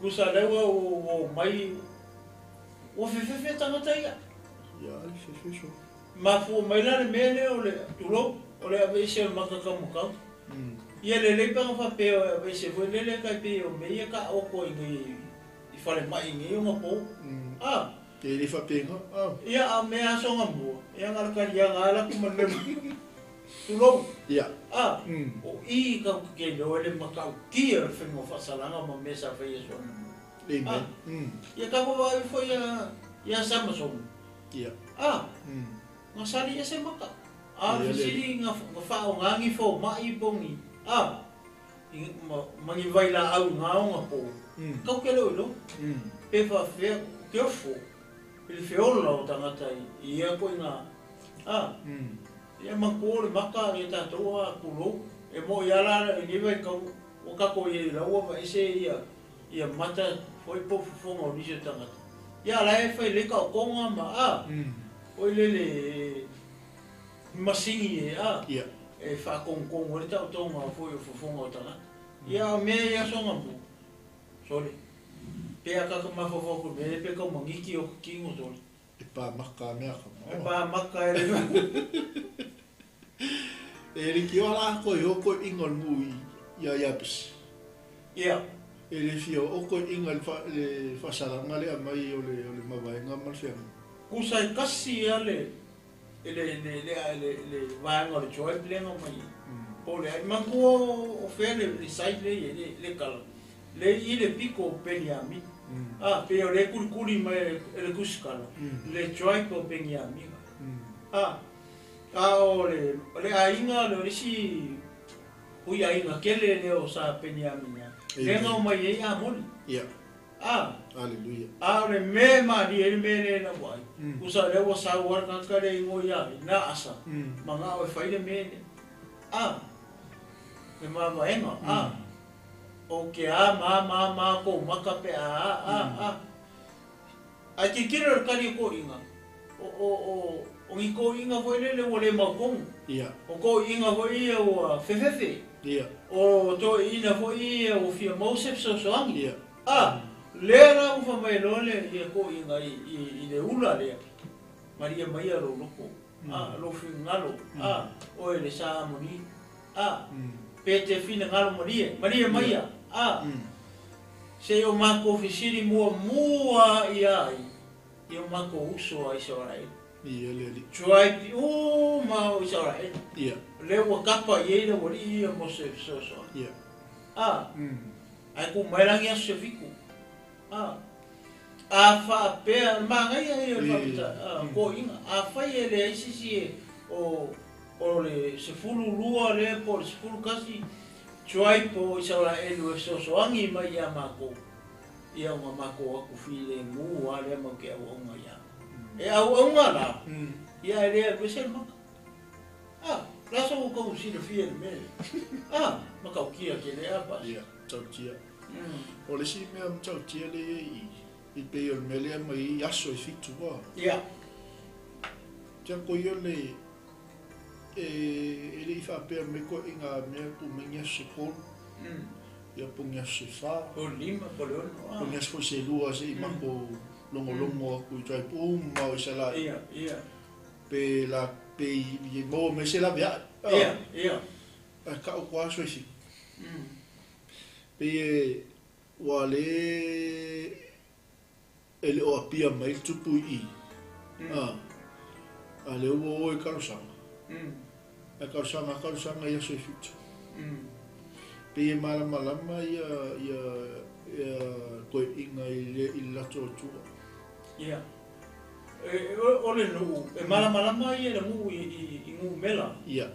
Kusa lea ua, ua omai, ua fefefe tagata ia. Ia, le fefe so. Mafua mai la le mea lea o le, tulou, o le aveese o le mata taumatau. Ia lelei pe ana faapea o e aveese foi lele tai pei o mea ia taooto i nei i falemai i nei ona po. A. E le faapena, a. Ia, a o mea aso na mua, ia na o le taliaga lava la tu ma le mea. Tulou. Ia. A. O i kau te kele o le matautia o le faiga o faasalaga ma mea sa fai i aso na mua. Amen. A. Ia tatou vaai foi ia, ia Samasono. Ia. A. Na sali ese maka. A o le fesili na faaoga ni fomai po o ni, a. I, ma, ma ni vailaau i ngā ona pō, kau ke leo iloa, pe faafefea te ofo i le feola o tagata i, i ia koina, a, ia manatua o le maka ia tatou a tulou, e mo'i a la i nei vaitau ua tatou i ai la ua aveese ia, ia mata foi po o fofoga o nisi o tagata, ia a la e fai lelei taotoga ma, a, foi lele e masini e, a. Ia. E faatonutonu ai le taotoga foi o fofoga o tagata. Ia a o mea ia aso anamua, sole, pe akaka mafaufau atu i mea ia pe tau maniti o kino sole. E pā maka a mea ka E pā maka e le E liki oa la koe o koe inga o le nuu i ia Iapisi. Ia. E le fia o koe inga le faasalaga lea mai o le mavaega ma le feagaiga. Kusa e kasi a le E le, le, le, le, le vaega o le tribe lea na omai ai. Po o le ai. Manatua o fea le, le side lea i ai, le, le kala. Le i le pito o Peniamina. A, pei o lea e kulikuli mai e le tusitala, le tribe o Peniamina. A, a o le, o le aiga, o le isi hui aiga tele lea o sa Peniamina, lea na omai ai Amoni. Ia. A. Aleluia. A o le mea e malie ai le mea lea na ua ai, tusa o lea ua sau lava le tagata lea i ingoa ia na asa, manao e fai le mea lea. A. Le mavaega, a. O ke a ma ma ma kou maka pe a a a a. Ae tilotilo i le kali o toeaiina, o o o o ni toeaiina foi lele ua le mautonu. Ia. O toeaiina foi ia ua fefefe. Ia. O toeaiina foi ia ua fia maua se fesoasoani. Ia. A, lea la ua fai mai loa le ia toeaiina i i i le ula lea, malie maia lou loto, a, lou finagalo, a, oe le sa Amoni, a, pe te finagalo malie, malie maia, a, se i o matou fesili muamua ia ai i o matou uso a Isaraelu. Ia le Alii. Tribe uma o Isaraelu. Ia. Lea ua kapa i ai le aualii ia mo se fesoasoani. Ia. A, ae ku mai la ni aso se 7. A, a faapea, o le manaia ia o le faapita, a, toeaiina, afai e leai se isi e, o, o le 12 lea po o le 11 tribe o Isaraelu e fesoasoani mai ia matou, ia ona matou o atu filemu lava lea matou te auauna ia. E auauna la, ia ae le alu ese le maka. A, o le a sa outou silafia i le mea lea? A, matautia tele a pasi. Ia, matautia. O le isi mea matautia lea i ai i, i pei o le mea lea mai ai aso e 7 ua. Ia. Kia ko ia le, e, e le i faapea mai koe i ngā mea po mai ni aso se 3. Ia po ni aso se 4. Po le 5, po le 6. Po ni aso foi se 2 se i mako logologo aku i tribe uma o Isaraelu. Ia, ia. Pe la Pe i maua mai se laveai. Ia, ia. Ae kau ko aso i fiku. Pei e ua le e le o apia mai le tupu i i. A, a lea ua o i talosaga. Ae talosaga talosaga i aso e fitu. Pei e malamalama ia ia ia toeaiina i le i le latou Atua. Ia. E, o, o le nuu, e malamalama ia le nuu i, i, i numera. Ia.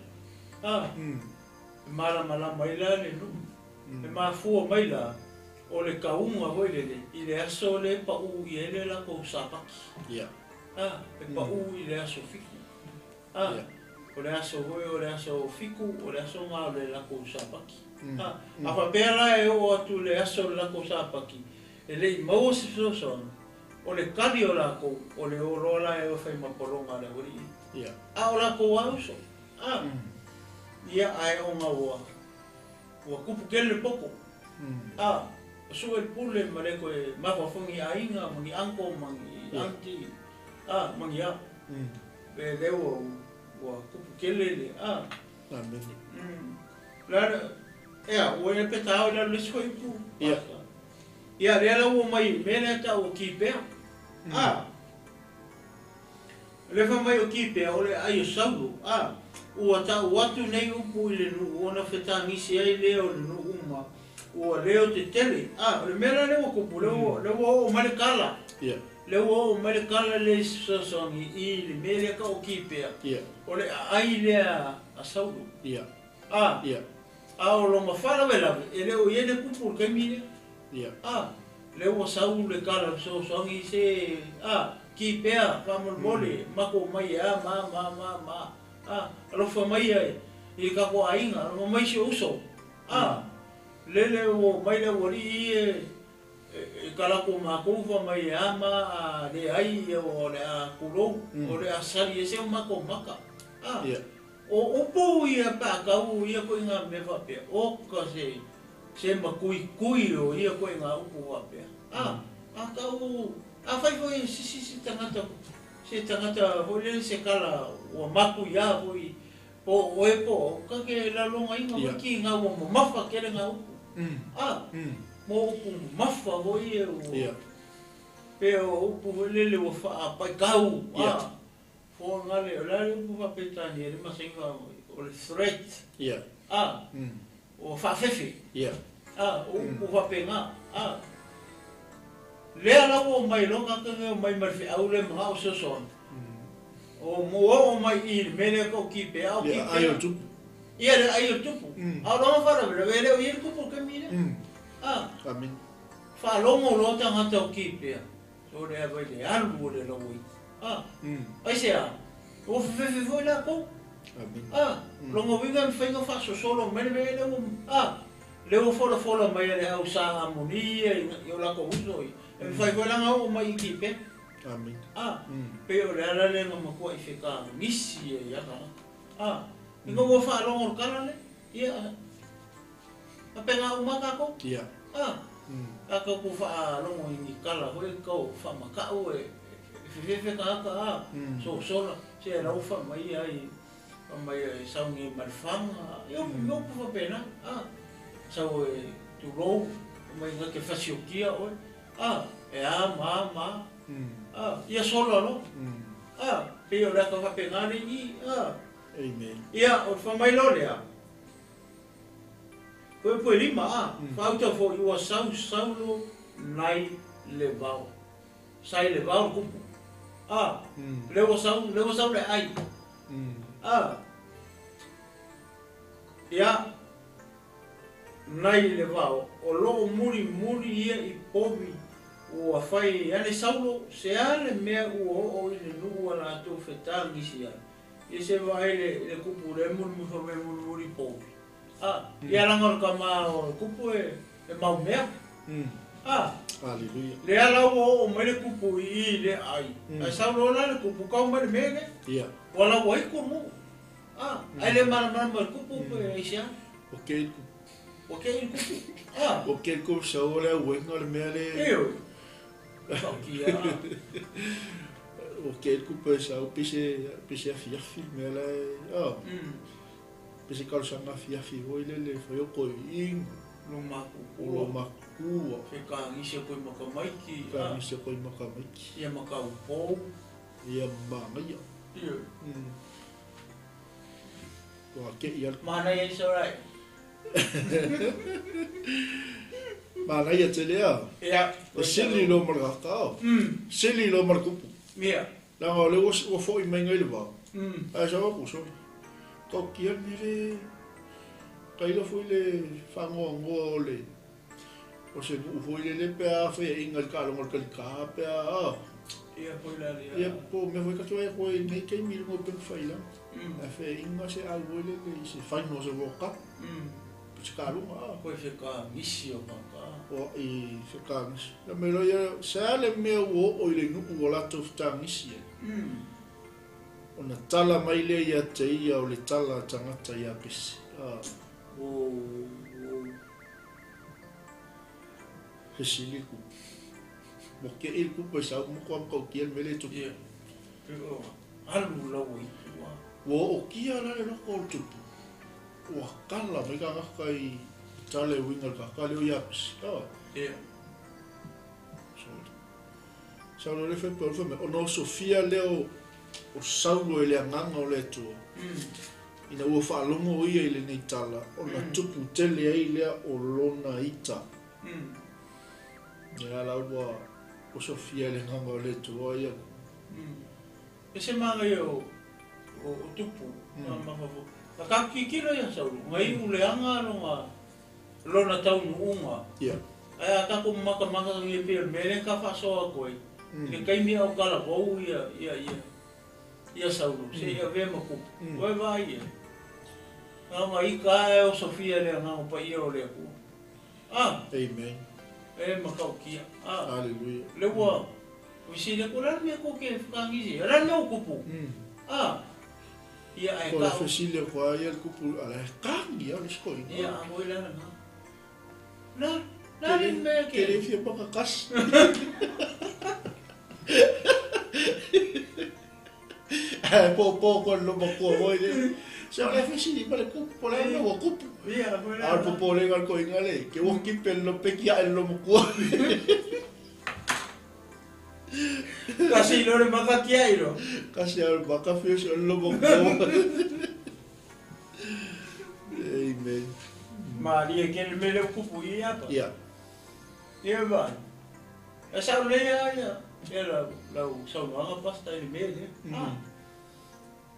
A, e malamalama ai la le nuu. E mafua mai la, o le kauga foi lele, i le aso lea e pau i ai le latou Sapati. Ia. A, e pau i le aso 7. A, o le aso foi o le aso 7, o le aso lena o le latou Sapati. A, a faapea la e oo atu i le aso o le latou Sapati, e le i maua se fesoasoani, o le tali o latou, o le o loa la e o e fai ma pologa a le aualii. Ia. A o latou lava uso. A, ia, ae ona ua, ua tupu tele le poto. A, sue le pule ma le toe mafaufau ni aiga ma ni uncle ma ni aunty, a, ma ni a. Pe lea ua, ua tupu tele le, a. Amene. La, ea, ua ia pe ta o i lalo le isi foi upu. Ia. Ia, lea la ua mai i le mea lea tau o Kipea. A, o lea fai mai o Kipea o le aai o Saulo. A, ua tau atu nei upu i le nuu ona fetagisi ai lea o le nuu ma ua leo tetele. A, o le mea la lea ua tupu, lea ua, lea ua oo mai le tala. Ia. Lea ua oo mai le tala lea i se fesoasoani i le mea lea tau o Kipea. Ia. O le aai lea a Saulo. Ia. A, Ia. a o lona faalavelave, e le o i ai le kupu i le taimi lea. Ia. A, lea ua sau le tala fesoasoani se, a, Kipea, faamolemole, matou omai e a ma a ma a ma a ma a. A, alofa mai ia i le tatou aiga, alofa mai si ou uso. A, lele ua omai le aualii ia e talatu matou fai mai e a ma a leai ia o le a tulou, o le a sali ai se o matou maka. A, Ia. o upu ia pe a tau ia koiga mea faapea, oka se, se matuitui o ia koiga upu faapea. A, a tau, afai foi e sisi se tagata, se tagata foi lele se tala ua matuia foi po o oe po o au, ta te lalogaina foi ki ga ua mamafa tele ngā upu. A, mo upu mamafa foi e ua, pe o upu foi lele ua faapaikau. A, foaga le, o le a le upu faaperetania le masani o le threat. A, ua faafefe. A, o upu faapena. A, lea la ua omai loa tagata nei omai ma le feau lea manao fesoasoani. O mo oo mai i le mea lea tau Kipea, a o Le aai o Kipea. le tupu. Ia le aai o le tupu. A o lona faalavelave e le o i ai le kupu i le taimi lea. A, Amene. faalogo loa tagata o Kipea, so le ava i le alu o le lauaiti. A, aisea, ua fefefe foi latou. Amene. A, lona uiga e mafai ona faasosolo mai le mea lea ua, a, lea ua folafola mai e le au Sa Amoni ia i o latou uso ia, e mafai foi la ona oo mai i Kipea. Amene. A, pei o le ala lea na matuai fetagisi ai a tagata. A, ina ua faalogo i le tala lea, ia, faapena uma lava tatou. Ia. A, tatou te faalogo i ni tala foi tau faamatau e fefefe tagata, a, sosola, se la ua faamai ai, faamai e sauni ai ma le faga, ia upu, upu faapena, a, sau e tulou, faamai na te fasiokia oe, a, e a ma a ma a, a, ia sola loa, a, pei o le ata faapena le i, a. Amen. Ia, o le faamai loa lea, koe pue lima, a, faauta foi ua sau Saulo nai le vao. Sai le vao le kupu. A, lea ua sau, lea ua sau le aai. A, ia, nai le vao, o loo mulimuli ia i povi ua fai ane Saulo, se a le mea ua oo i le nuu a latou fetagisi ai. Ia se vaai le, le kupu lea mulimuli fai mai mulimuli povi. A, ia laga o le tama o le kupu e, e maumea. A, Hallelujah. lea la ua oo mai le kupu i i le aai. Ae sau loa la le kupu kau mai le mea lea. Ia. Ua lau ai ko nuu. A, ae le malamalama i le kupu pe aisea. O ke le kupu. Ua kei le kupu. A, O ke le kupu sau o le auega o le mea le ioe. Fautia. O ke kupu e sau pese pese afiafi le mea la e a. Pese talosaga afiafi foi lele fai o toeaiina. Lo O makukua. lo makukua. Fekagisi o koe makamaiki. Fekagisi o koe makamaiki. Ia makaupou. Ia manaia. Ia. Ua ke'i a le. Manaia i saorai. Manaia tele a. Ia. E sili loa ma le kakao. Sili loa ma le kupu. Ia. Leaga o lea ua fo'i mai nei le vao. Ae sau aku soli. Tautia le mea le tailo foi le faanoanoa o le o se nuu foi lele pe a faiaʻiga i le taaloga o le kalikā pe a a. Ia foi la lea. Ia po o mea foi tatou ai koe i lenei taimi i luga o upega failaga. Ae faiaʻiga se au foi lele i se final o se World Cup. Po se taaloga a. Koe fekagisi o kaka. O i fekagisi. Na me loa ia se a le mea ua oo i le nuu ua latou fetagisi ai. Ona tala mai lea ia te ia o le tala a tagata ia Pese. A. Fesili le kupu. Ua keʻi le kupu e sau mo koa matautia le mea lea e tupu. Ia. Alu laua i tua. Ua ootia la le loko o le tupu. Ua kala mai tagata i tala e uiga i le kaka lea o Iapisi. A. Ia. Sorry. Saulo le fai Paulo fai mai, ona osofia lea o Saulo e le Agaga o le Atua, ina ua faalogo o ia i lenei tala, ona tupu tele ai lea o lona ita. Ia la ua osofia e le Agaga o le Atua ia. E se manaia o tupu, na tatou tilotilo ia Saulo, na iu leaga lona taunuuga. Ae a tatou matamata e pei o le mea lea na ta faasoa atu ai, i le taimi a o talavou ia Saulo, seia avea ma tupu, ua e vaai i ai. Na ona ita lava e osofia e le Agaga Paia o le Atua. Amen. E matautia. Hallelujah. Le ua fesili atu, o le a le mea tou te fekagisi ai? O le a le mea ua tupu? Ia ae Po o le tau. fesili atu lava ia le kupu, a la e kagi lava le isi toeaina. Ia, a moi la lena. La, la le mea ke. Ke le fia maka kasi. Ae po po ko le matua moi le. Se o le fesili ma le kupu, po o le a le mea ua kupu. Ia, foi la. A o le popolega o le toeaina le, ke ua kipe le lopeki ae le lomatua. Kasi lo le maka tiai lo. Kasi a o le maka fia se o le lomatua. Amen. Malie ke le mea le kupu i apa. Ia. Ia vai. E sau le ia ia. Ia lau saunoaga pasta i le mea lea.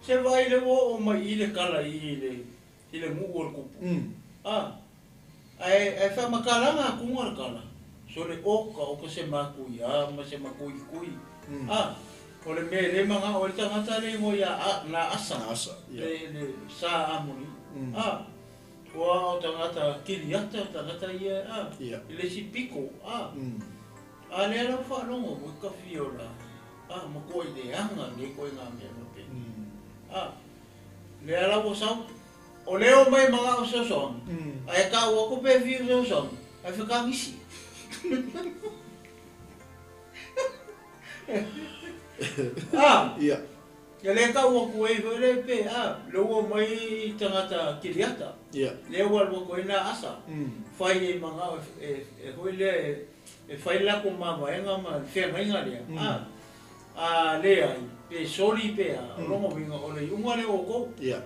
Se vai le ua oo mai i le kala i le nuu o le kupu. Ae ae faamakalaga atuga le kala. So le oka o ka se makuia ma se makuikui. O le mea le manga o le tagata le igoa ia na asa. Na asa. Ia. Le sa amoni. Ua o tagata kiliata o tagata ia Ia. I le isi piko. A lea lau faalogo ua ka fia o la. Ma koe i le aga nei koe ngā mea mape. Lea lau o sau. O leo mai manga o sosoangi. Ae kau ako pe fia o sosoangi. Ae whakangisi. Ia. Ia le kau aku e foi le pe, le ua mai tagata kiliata. Ia. Le ua lua koe nā asa. Whai e manga e hoi lea e whai lako mamaenga ma whengainga lea. A lea ai, pe soli pe a, o longo winga o le iunga le o kou. Ia.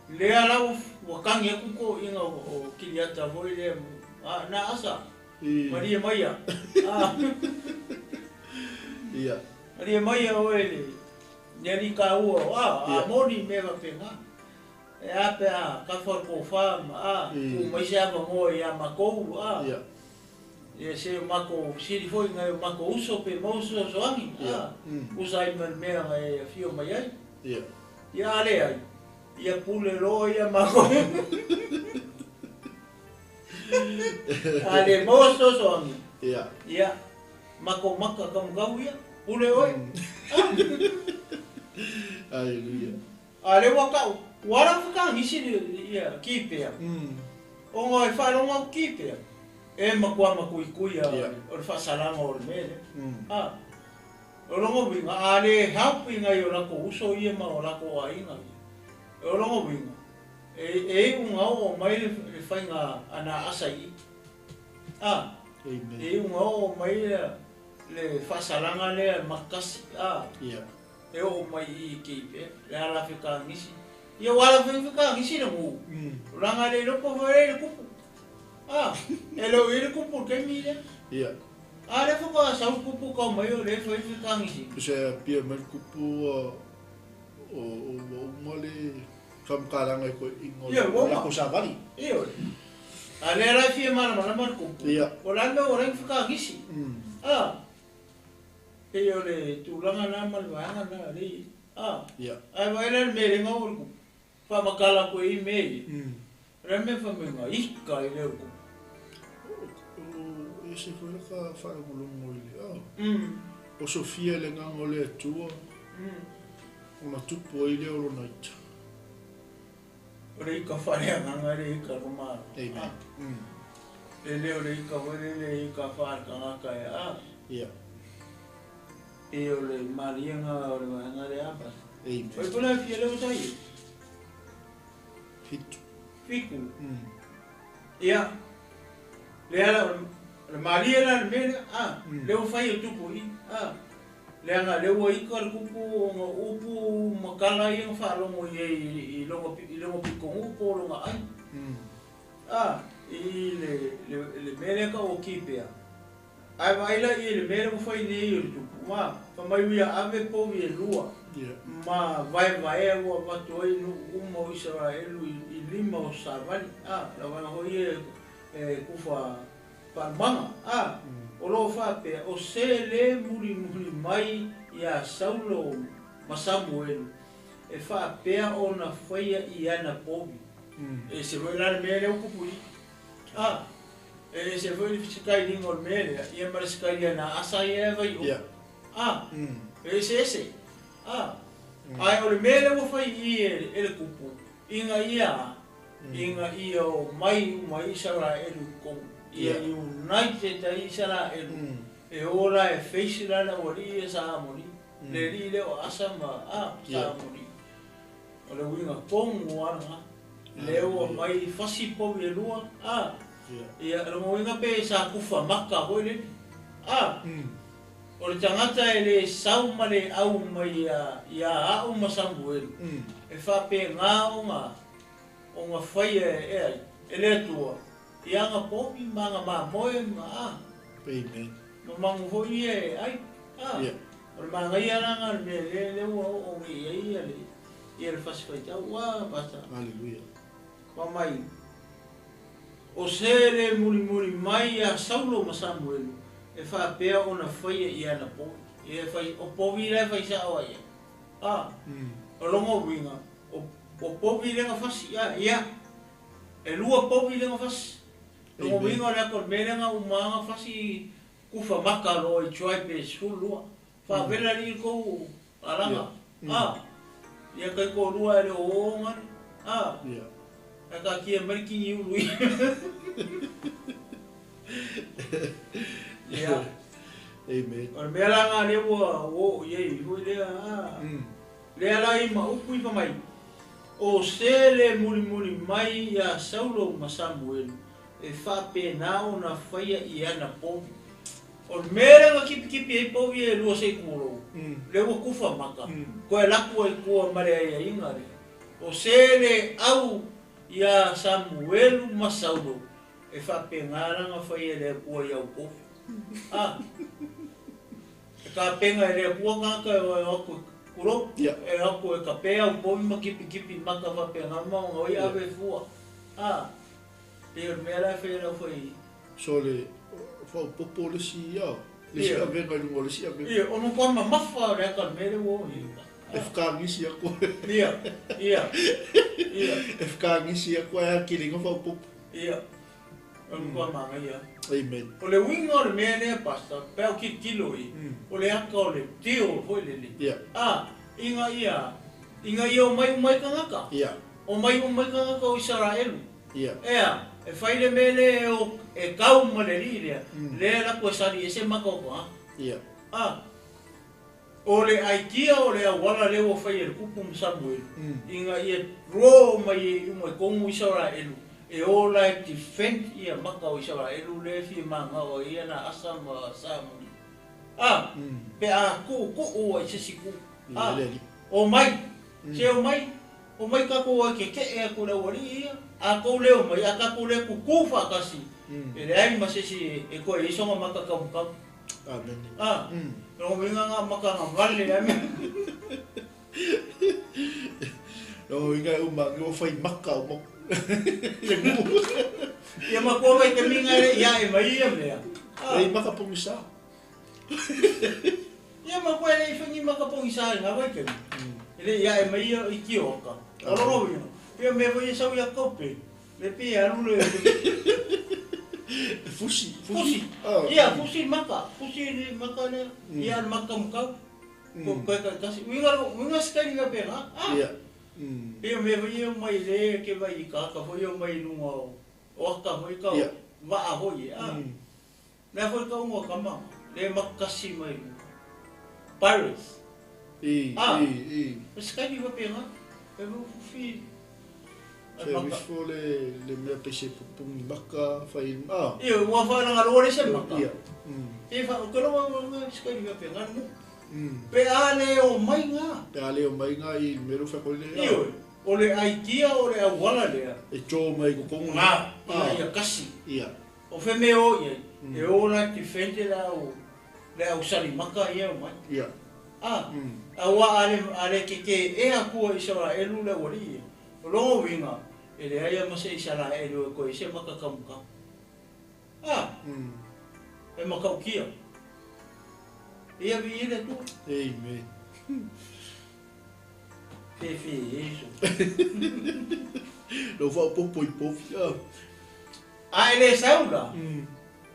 Lea lau ua kangi aku ko inga o kiliata foi lea, nā asa. Maria maia. Ia. Maria maia oe le niani ka ua, a moni me wapenga. E a pe a, ka wha ko wha, ku mai se ava moe ia makou, Ia. Ia se mako siri foi ngai o mako uso pe mau uso soangi, Usa ai ma mea ngai e whio mai ai. Ia. Ia ale ai. Ia pule loa ia mako. Ale mau uso soangi. Ia. Ia. Mako maka kamukau ia. Pule oi. Hallelujah. Ale waka wara whakangisi ia kipea. O ngā e whaironga o kipea. E makua makuikui a o le whaasalanga o le mele. O lona uiga, a le help i nai o latou uso ia ma o latou aiga ia, o lona uiga, e iu ina oo mai le faiga a na asa i i. A, e iu ina oo mai le faasalaga lea makasi, a, e oo mai i i Kipea, le ala fekagisi. Ia ua ala fekagisi le nuu, o laga e le iloa po o fea le kupu. A, e le o i ai le kupu i le taimi lea. A lea faatoa sau le kupu tau mai o lea e fai le fekagisi. Tusa e apia mai le kupu ua uma le faamatalaga i toeaiina o le latou savali. Ioe. A lea la e fia malamalama le kupu, o le a le mea ua ala ai ona fekagisi? A, pei o le tulaga lena ma le vaega lena lea e i ai. A, ae vaai la i le mea e le gaoa le kupu. Faamatala atu ai mea ia. O le a le mea fai mai na ika ai lea o le kupu? O ese foi laka faalogologo i le ao. O Sofia i le agaga o le Atua, ona tupu ai lea o lona ita. O le ika faaleagaga e le ika le Malo. Amen. E le o le ika foi lele e ika faale-tagata e a. Pei o le maliega o le vaega lea a Pastor. Amen. Oi po le fia leo sa i? 7. 7. Ia. Le ala o le malie la le mea lea, a, lea ua fai e tupu i, a, leaga lea ua ika le kupu ona upu ma tala ia na faalogo i ai i lona i lona pitonuu po o lona ai. A, i le le mea lea tau o Kipea. Ae vaai la i le mea lea ua fai nei o le tupu, ma fai mai ua ia ave povi e lua, ma vaevaea ua avatu ai nuu uma o Isaraelu i lima o savali, a, la vaega foi ia e kufa faalumaga, a, o lo o faapea, o se le mulimuli mai iā Saulo ma Samuelu, e faapea ona faia i ana povi. E ese foi la le mea lea ua tupu i i, a. E ese foi le sekailiga o le mea lea, ia ma le sekailia na asa ia e fai o. A, e eseese. A, ae o le mea lea ua fai i i e le kupu, ina ia, ina ia omai uma ai Isaraelu i totonu, ia united ai Isaraelu, e o la e face la le aualii ia sa Amoni, le alii lea o Asa ma, a, sa Amoni. O le uiga tonu lava lena. Lea ua mai fasi povi e lua, a, ia, lona uiga pe sa kufa maka foi lele, a, o le tagata e le sau ma le au mai ia a'u ma Samuelu, e faapena ona, ona faia e ai, e le Atua, i ana povi ma ana mamoe ma, a, Amen. Ma manu foi ia e ai, a, o le manaia la lena o le mea lea, lea ua oo nei i ai ia le, ia le fasi faitau, ua bata. Hallelujah. Fa mai, o se le mulimuli mai iā Saulo ma Samuelu, e faapea ona faia i ana povi. Ia e fai, o povi la e fai sa'o ai ai. A, o lona uiga, o, o povi lea na fasi, a, ia, e lua povi lea na fasi. Lona uiga o le ata o le mea lea na uma na fasi kufa maka loa i tribe e 12. Faavela alii le tou alaga. A, ia taitoalua e le o o gale. A, ae taatia mai le kini ulu ia. Ia. Amen. O le mea la lena lea ua oo i ai foi lea, a. Lea la i ma upu i fa mai, O se le mulimuli mai iā Saulo ma Samuelu, e faapena ona faia i ana povi. O le mea lea na kipikipi ai povi e lua se i tulou, lea ua kufa maka, toe alu atu ai tua ma le aiaiga lea. O se le au iā Samuelu ma Saulo, e faapena lana faia e le Atua i au povi. A! E kapena e le Atua tagata e o atu e tulou, e o atu e kape au povi ma kipikipi maka faapena ma ona oi ave fua. A! Pei o le mea la e fai e lau fai. So le faaopoopo le isi ao, le isi avega i luga o le isi avega. Ia, ona ua mamafa o le ata o le mea lea ua oo i ai. E whakangisi aku. Ia, ia, ia. E whakangisi aku ai a kili nga faaopoopo. Ia, o le matua manaia. Amen. O le uiga o le mea lea, Pastor, pe a ou tilotilo i, o le ata o le deal foi lele. Ia. A, ina ia, ina ia omai uma ai tagata. Ia. Omai uma ai tagata o Isaraelu. Ia. Ea, e fai le mea lea e o, e kau ma le alii lea, lea e alu atu e sali ese maka o tagata. Ia. A, O le aitia o le auala lea ua faia e le kupu ma Samuelu, ina ia draw mai uma i tonu Isaraelu, e o la e defend ia maka o Isaraelu lea e fia magao ai ia na Asa ma Samuli. A, pe a tuutuu ai se isi itu. A, omai, se omai, omai tatou ai keke'e atu i le aualii ia, a tou le omai, a tatou le tutu faatasi, e leai ma se isi e toe i ai sona mata taumatamu. Amene. A, lona uiga na matagavale lea mea. Lona uiga e uma agi ua fai maka uma le nuu. Ia matua mai te minga e le i ae mai ia mea. A. Ei maka pogisa. Ia matua e le i fai ni maka pogisa i ngā vaitaimi. E le i ae mai ia i Tioaka. O lona uiga, pei o mea foi e sau ia Kope. Le pe alu le Fusi, fusi. Ia, fusi maka, fusi le maka lea. Ia le maka kamukau. Ko koe ka kasi. Uiga uiga se ka pe nga. Ah. Ia. Pe me vai o mai le ke vai i ka ka foi o mai lunga o o aka foi ka waa foi. Ah. Lea foi ka unga kama le makasi mai lunga. Pirates. I, Ah. i, i. Se kai ni pe nga. E mo fufi. Se wifo le le mea pese pupungi maka fai ah. Ia, ua whaelanga le se maka. Ia. E wha, ko longa nga se kai ni pe nga nu. Pe a le o mai ngā. Pe a le o mai ngā i mero wha koe le. Io, o le aitia o le auala lea. E tō mai ko kongo. Ngā, ia ia kasi. Ia. O wheme o ia, e o la te whente la o, le au salimaka ia o mai. Ia. Ah, aua ale ale ke ke e akua Israelu le wali ia. O longo winga, e le aia mase Israelu e koe se maka kamuka. Ah, e makaukia. Ia vi ile tu. Amen. Fe fe Yesu. Lo fa popo i pofi. Ah. A ele saula.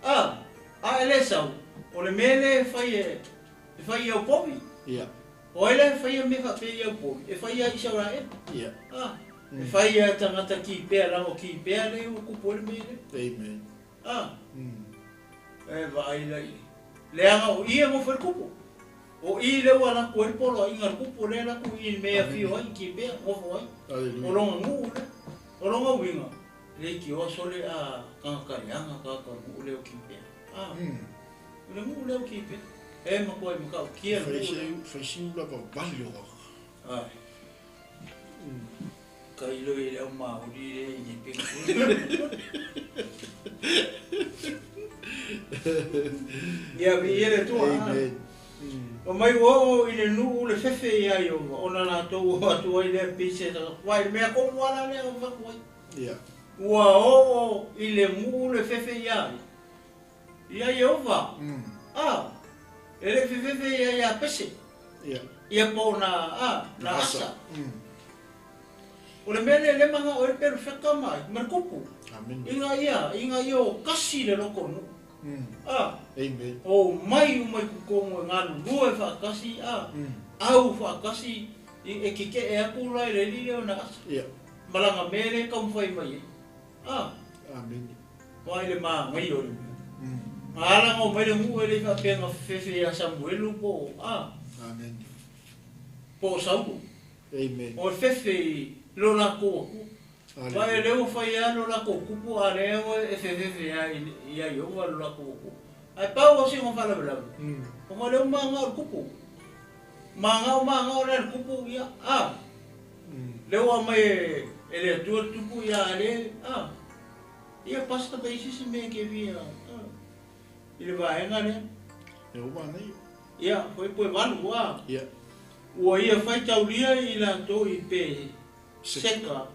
Ah, a ele sau. O le mele fai e fai e povi. Ia. O ele fai e me fa pe e povi. E fai a Israel. Ia. Ah. E fai a tangata ki pea lango ki pea le o kupu le mele. Amen. Ah. E vai lai. Leaga o ia mo kupu. O i le ua la koe polo inga kupu le la ku i mea fio ai ki pea mo fo ai. Hallelujah. O longa ngu le. O longa winga. Le ki o sole a kangakarianga ka ka ngu le o ki pea. Ah. Le ngu le o ki pea. E ma koe ma ka kia Fai ngu. se fai se ula pa valio. Ai. Ka ilo i le au maori le i pe. Ia vi ele tua. Amen. O mai o i le nuu le fefe ia i o ona la tou o atu ai le pise ta wai mea komu ala le o faku ai. Ia. Ua o i le nuu le fefe ia ai. Ia Iehova. Ah. E le fefe ia ia pese. Ia. Ia po na a na asa. O le mea le le manga o le peru wheka mai, ma le kupu. Amen. Inga ia, inga ia o kasi le loko nu. Ah. Amen. O mai umai kukongo e ngā lulua e whaakasi, ah. Au whaakasi, e kike e aku lai le lile o na asa. Ia. Malanga mele kaumwhai mai e. Ah. Amen. Wai le maa ngai o le mea. Alanga o mai le ngu e le whapenga fefe a Samuelu po, ah. Amen. Po Saulu. Amen. O fefe i lo la ko aku. Vai le o fai a lo la ko kupu a le o e fefe a i a yo lo la ko ku. Ai pa o si ngo fala bla. O mo le ma nga o kupu. Ma nga o le kupu ia a. Le o mai e le tu tupu ia le a. Ia pasta pe isi si me ke via. I le vaenga le. E o mai. Ia foi poe valu a. Ia. Ua ia fai taulia i la to i pe seka.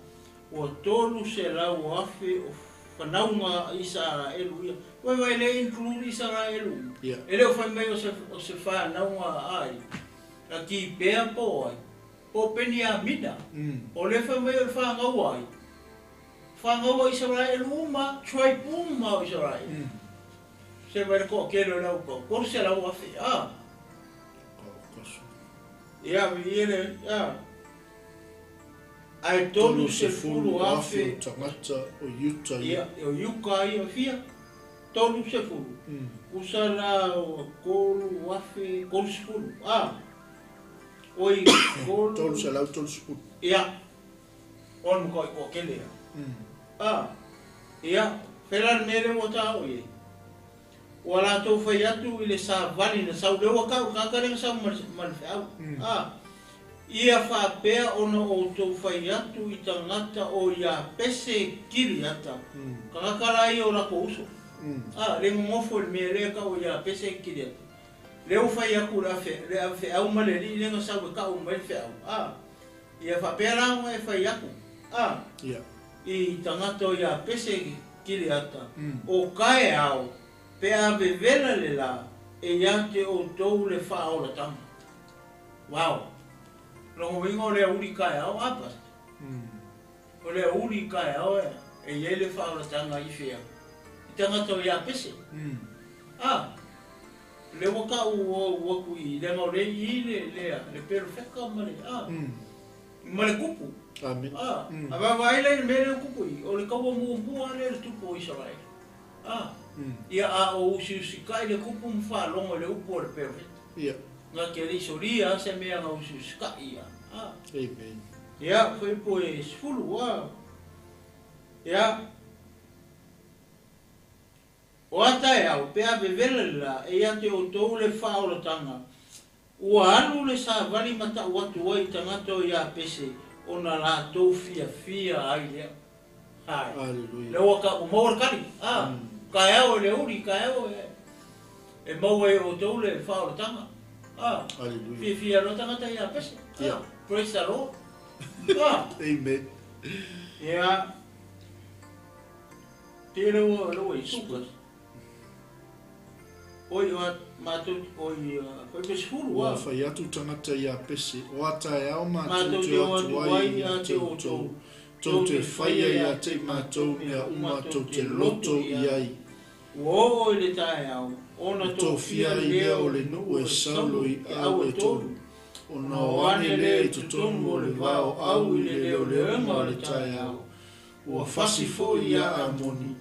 Ua tolu se lau afe o whanaunga Israelu ia. Wai wai le include Israelu. Ia. E leo whai mai o se whanaunga ai. A ki pea po ai. Po peni a mina. O le whai mai o le whangaua ai. Whangaua Israelu uma, tribe uma o Israelu. Se vai le koa kelo lau kau. Koru se lau afe. Ah. Ia, ia le, ia. Ai tolu se fulu afe. O tangata o Yuta. Ia, o Yuka ia fia. Tolu se fulu. Usa la o kolu afe, kolu se fulu. Ah. Oi tolu. 330. Ia. O le matuai toatele ia. A. Ia, fela le mea lea ua tao'o i ai. Ua latou fai atu i le savali na sau, lea ua tau le tagata lea na sau ma le, ma le feau. A. Ia faapea ona outou fai atu i tagata o Iapese Kiriata, tagata la ia o latou uso. A, le nonofo i le mea lea e tau o Iapese Kiriata. Lea ua fai atu le afe, le avefeau ma le alii lea na sau e tau mai le feau. A. Ia faapea la ona e fai atu, a, i tagata o Iapese Kileata, o taeao, pe a vevela le la, e ia te outou le faaolataga. Wow! Lona uiga o le auli taeao, a Pastor? O le auli taeao e i ai le faaolataga i fea? I tagata o Iapese. A. Lea ua tau ou atu i leaga o lea i i le lea le perofeta ma le a ma le tupu. Amen. A a vaavaai la i le mea lea ua tupu i i, o le taua muamua lea i le tupu o Isaraele. A ia a o usiusitai le tupu ma faalogo i le upu a le perofeta. Ia. Na te le i solia lava se mea na usiusitai ia. A. Amen. Ia, fuaiupu e 10 a. Ia. O a taeao, pe a vevela le la, e ia te outou le faaolataga, ua alu le savali ma tau atu ai i tagata o Iapese ona latou fiafia ai lea. Hai. Aleluia. Lea ua ta, ua maua le tali. A, taeao e le uli, taeao e, e maua e outou le faaolataga. A, Aleluia. fiafia loa tagata Iapese. A, Yeah. praise the Lord. A, Amen. ia. Tele ua lua i suka. Oi o matou oi foi pe sefulu Ua a. fai atu tagata ia Pese, o a taeao matou Matou te te o o atu atu ai ai ia ia te te outou, outou, tou tou te te faia faia ia ia te te matou matou mea mea uma uma tou tou te te loto loto i i ai. ai. Ua oo i le taeao, ona Na tofia tofia ai lea lea o o le le nuu nuu e e Saulo Saulo i i au au e e tolu, tolu, ona ona o o ane ane lea lea i i totonu totonu o o le le va o va o au au i i le le leoleoga leoleoga o o le le taeao. taeao. Ua Ua fasi fasi foi foi ia ia Amoni, Amoni,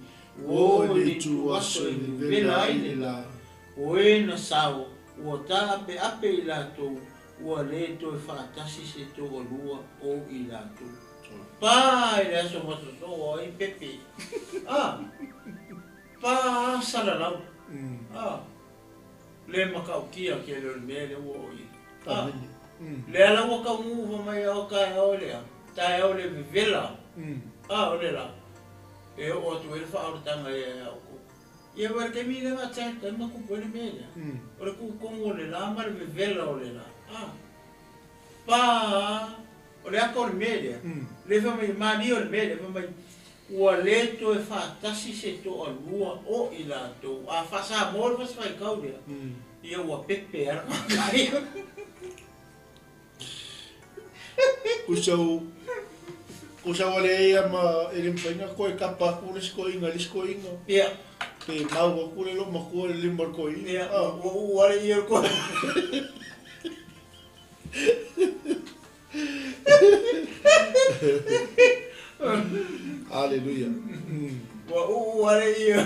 ua ua oo i oo i le le ituaso ituaso e e vevela vevela ai ai le le la. la. O e na sao, ua taapeape i latou, ua le toe faatasi se toalua o i latou. Pa i le aso masosoo ai pepe. A, pa salalau. A, le matautia tele o le mea lea ua oo i ai. A, Amene. lea la ua taunuu fai mai ao taeao lea, taeao le vevela. A, o le la, e oo atu ai le faaolataga ia outou. Ia wa le taimi lea na attack ai ma tupu ai le mea lea. O le tutonu o le la ma le vevela o le la. A, pa, o le aka o le mea lea. Le fai mai, malie o le mea lea, fai mai, ua le toe faatasi se toalua o i latou. A faasamoa le fasifaitau lea, ia ua pepe ala matai. Kusau kusau ale ia ma e le mawhai nga koe kapa aku le isi koinga le isi koinga. Ia. Pe mau aku le lo makua le lima le koinga. Ia, ua uu ale ia le koe. Hallelujah. Ua uu ale ia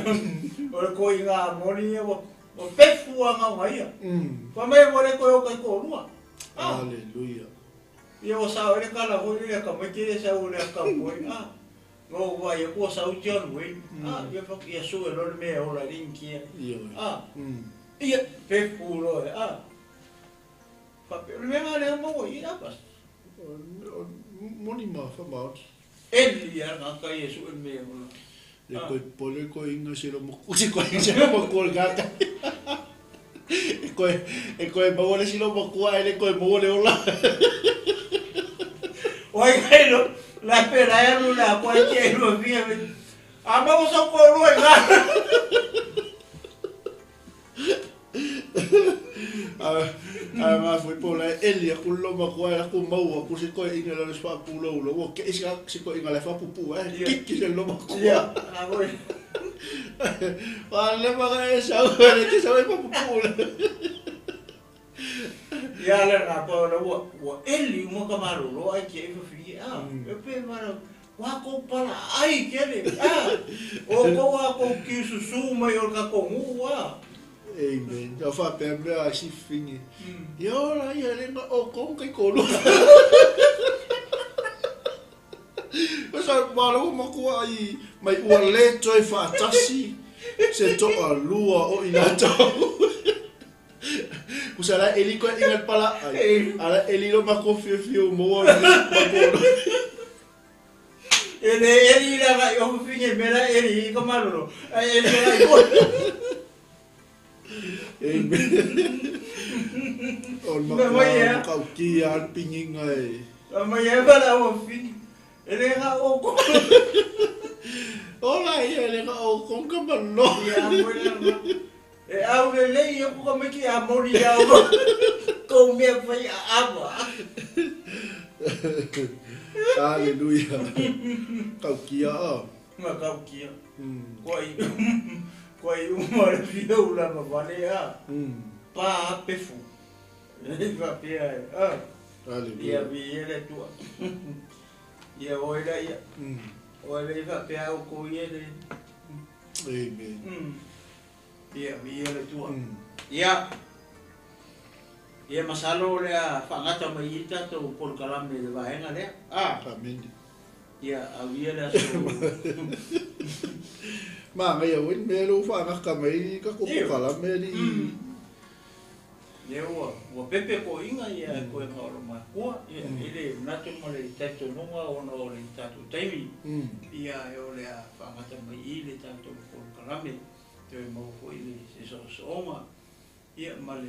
o le koinga a moni ia ua ua pefu anga o ia. Fa mai ua le koe o kai koʻulua. Ah. Hallelujah. Ia ua sao ai le kala foi le ka mai tele sau le ka foi. Ah. No wa ia ko sau John Wayne. Ah, ia fa ia su e lo le mea o la linkia. Ia. Ah. Ia pefu lo e. Ah. Fa pe le mea le mo ia pas. Moni ma fa maot. Eli ia nga ka ia su e mea o la. Le koe pole koe inga se lo moku se koe se lo moku le gata. E koe maua le si lo makua e le koe maua le ola. Oi kai lo la pe la ya lo la koe ke lo via. A ma o sa ko lo e ga. A ma foi po la eli a ku lo makua e ku maua ku se koe inga le spa ku lo lo. Wo ke isi se koe inga le fa pupu e. Kiki se lo makua. Ia. A voi. Wa le ma ga e sa le ke sa e pupu le. Ia le na ko le ua ua eli uma ka malo lo ai ke e fi a. E pe mara wa ko pala ai ke le. A. O ko wa ko ki susu mai o ka ko ngu wa. Amen. Ia faapea mea a si fafine. Ia ola ia le nga o kong kai kolu. O sa malo makua ai mai ua le toe faatasi se toalua o i latou. Kusa la eli ko ingat pala ai. Ala eli lo mako fio fio mo mako. E le eli la ga o finge me la eli ko malolo. Ai eli la ko. Amen. O ma ka ki al pinginga e. Ma ye ba la o finge. E le ga o ko. Ola ia le ga o ko ka malo. Ia mo le. E au le lei e kuka mai ki a mori au. Kou mea whai a awa. Hallelujah. Kau kia a. Ma kau kia. Kua i kua i uma le fia ula ma vale a. Pa a pefu. E va pia e. A. Hallelujah. Ia vi e le tua. Ia oi la ia. Oi le va pia au ko ia le. Amen. Ia, viia le Atua. Ia, ia masalo o le a faagata mai i tatou polokalame i le vaega lea. A. Amen. Ia, auia le aso. Manaia foi le mea lea ua faagata mai tatou polokalame alii. Lea ua, ua pepe koiga ia e koega o lo makua, ia, i le manatu ma le talitonuga ona o le tatou taimi, ia, e o le a faagata mai i le tatou polokalame. Toe maua foi le se soosooga ia ma le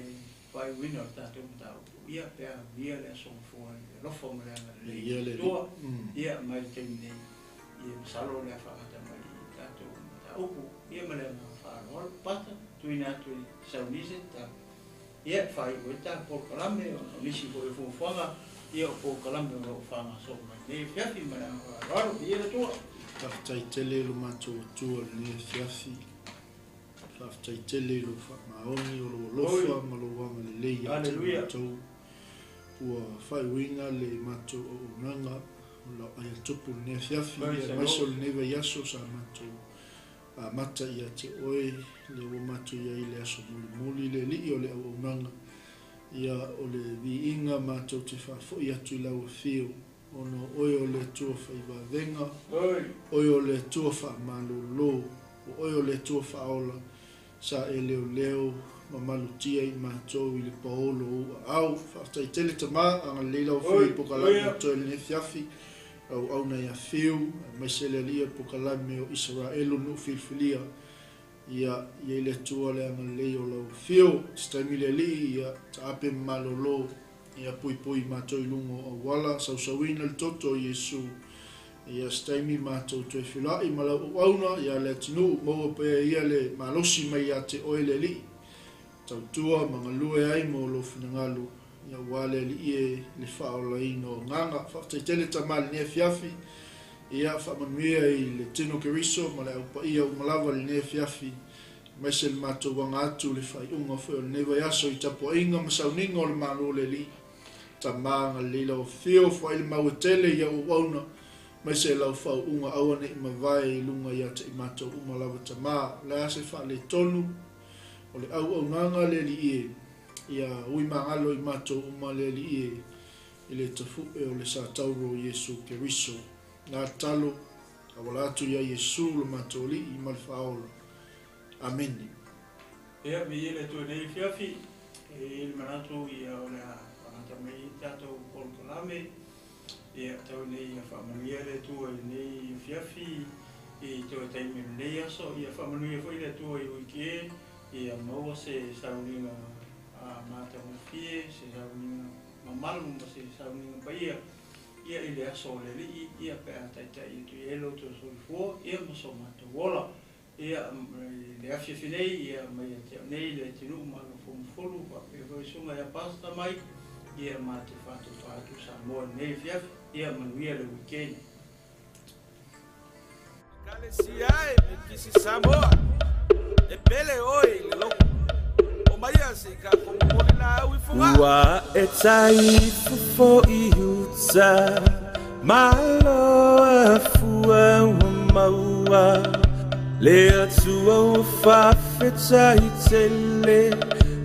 faaiuina o le tatou mataupu ia pe a uia le aso gafoa i le alofa ma le agalelei o le Atua ia mai le taimi nei ia masalo o le a faagata mai i tatou mataupu ia ma le agaga faaaloalo pata tuuina atu i Saunise ta ia e faaiu ai ta polokalame ona o nisi foi o fuafuaga ia o polokalame o lo o faagasolo mai nei afiafi ma le agaga faaaloalo. Viia le Atua. Faafetai tele i lo matou Atua i lenei afiafi. Faafetai tele i lou faamaoni, o lou alofa ma lou agalelei ia te matou. Ua faaiuina le matou auaunaga o lau ai a tupu i lenei afiafi, aemaise o lenei vaiaso sa matou amata ia te oe, lea ua matou i ai i le aso mulimuli, le Alii o le auaunaga, ia o le viiga matou te faafoi atu i lau afio, ona o oe o le Atua faivavega, oe o le Atua faamalolo, o oe o le Atua faaola, sa e leoleo ma malutia i matou i le paolo o ou aao. Faafetai tele Tama, agalelei lau Afioga i polokalame o totoe i lenei afiafi, lau auauna ia Fiu, aemaise le Alii o le polokalame o Isaraelu nuu filifilia. Ia i ai le Atua le agalelei o lau Afio, se taimi le Alii, ia taape ma malolo, ia puipui matou i luga o auala, sausauina le toto o Iesu. Ia se taimi matou toe feiloai ma lau auauna ia le atunuu, maua pea ia le malosi mai ia te oe le Alii, tautua ma galue ai mo lou finagalo, ia aua le Alii e le faaolaina o agaga. Faafetai tele Tama i lenei afiafi, ia faamanuia i le tino Keriso ma le au paia uma lava i lenei afiafi, aemaise le matou aga atu i le faaiuga foi o lenei vaiaso i tapuaiga ma sauniga o le Malo o le Alii. Tama agalelei lau afio, foai le mau e tele i au auauna, aemaise lau faauuga aua ne i mavae i luga ia te i matou uma lava Tama. O le a se faaletonu o le auaunaga le Alii e, ia ui magalo i matou uma le Alii e, i le tafu'e o le sa tauro o Iesu Keriso. Na talo, auala atu ia Iesu lo matou Alii ma le Faaola. Amene. Ia, viia le Atua i lenei afiafi, e i ai le manatu ia o le a faagata mai ai tatou polokalame. Ia, tau nei ia faamanuia le Atua i lenei afiafi, i toe taimi o lenei aso. Ia faamanuia foi le Atua i wiki ia maua se sauniga matagofie, se sauniga mamalu ma se sauniga paia ia i le aso o le Alii, ia pe a taitai atu i ai lo outou soifua, ia ma so matou ola. Ia, i le afiafi nei, ia mai ia te au nei le atunuu ma Alofa faapea foi susuga ia Pastor Mike, ia ma te faatotoa atu Samoa i lenei afiafi, ia manuia le weekend. Ekalesia e Mikisi Samoa, e pele oe i le logo. Omaia se i ka momoli laau i Fogaa. Ua e tai fofo i uta, Malo a fua ua maua, Le Atua ua faafetai tele. tele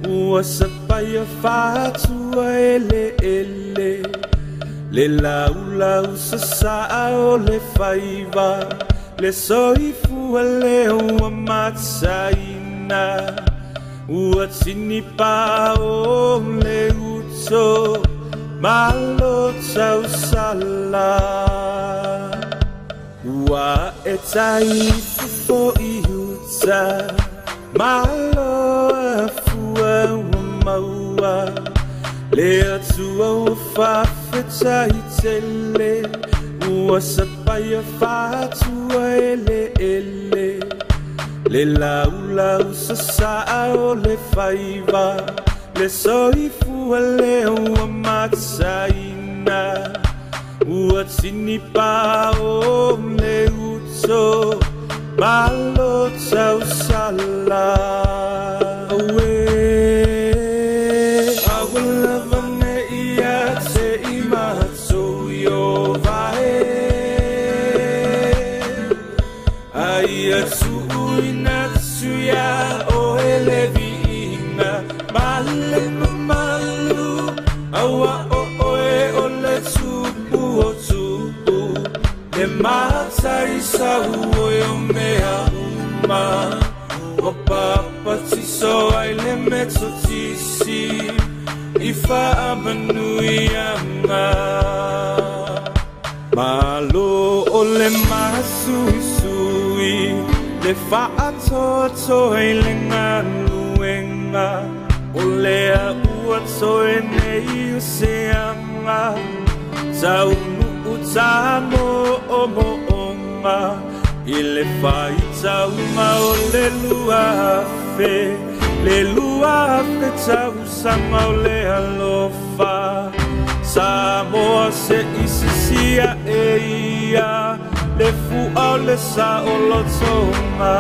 ua sapaia faatua eleele le laulau sasaa o le faiva le soifua lea ua mataina ua tinipa o le uto malo tausala ua e taifofo i uta malo afua ua maua le atua ua faafetai tele ua sapaia faatua eleele le laulau sasaa o le faiva le soifua lea ua mataina ua tinipa o le uto malo tausala Aue aua lava ne ia te i matou i o vae Aia tuuina atu ia oe le viiga ma le mamalu aua o oe o le tupu o tupu le mataisau oe o mea uma ua papatiso ai le metotisi i faamanuiaga Malo o le masuisui le faatoatoa i le galuega o lea ua toe nei o seaga taunuu tamoomooga i le faitauga o le 2000 le 2000 tausaga o le alofa Samoa se isisia e ia le fua o le saolotoga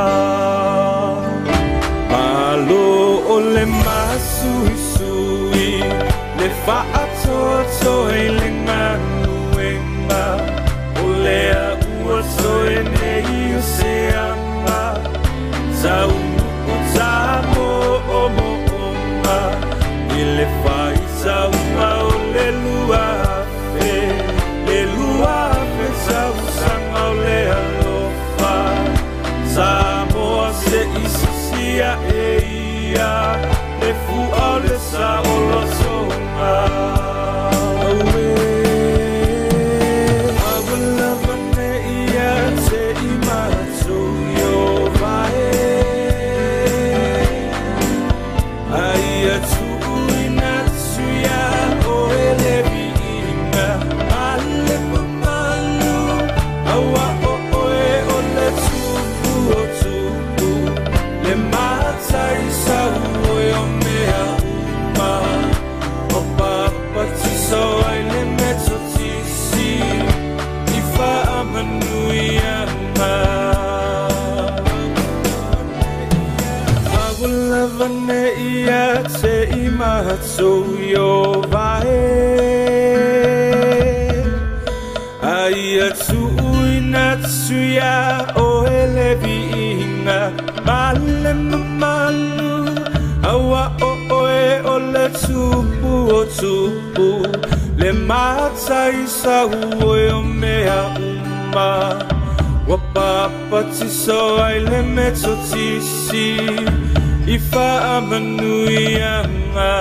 Malo o le masuisui le faatoatoa i le galuega o lea ua toe nei o seaga taunuu tamoomooga i le faitauga o le 2000 le 2000 tausaga o le alofa Samoa se isisia e ia le fua o le saolotoga Aue aua lava ne ia te i matou i o vae Aia tuuina atu ia oe le viiga ma le mamalu aua o oe o le tupu o tupu le mataisau oe o mea uma o papatiso ai le metotisi i faamanuiaga Aua lava ne ia te i matou i o vae Aia tuuina atu ia oe le viiga ma le mamalu aua o oe o le tupu o tupu le mataisau oe o mea uma ua papatiso ai le metotisi i faamanuiaga.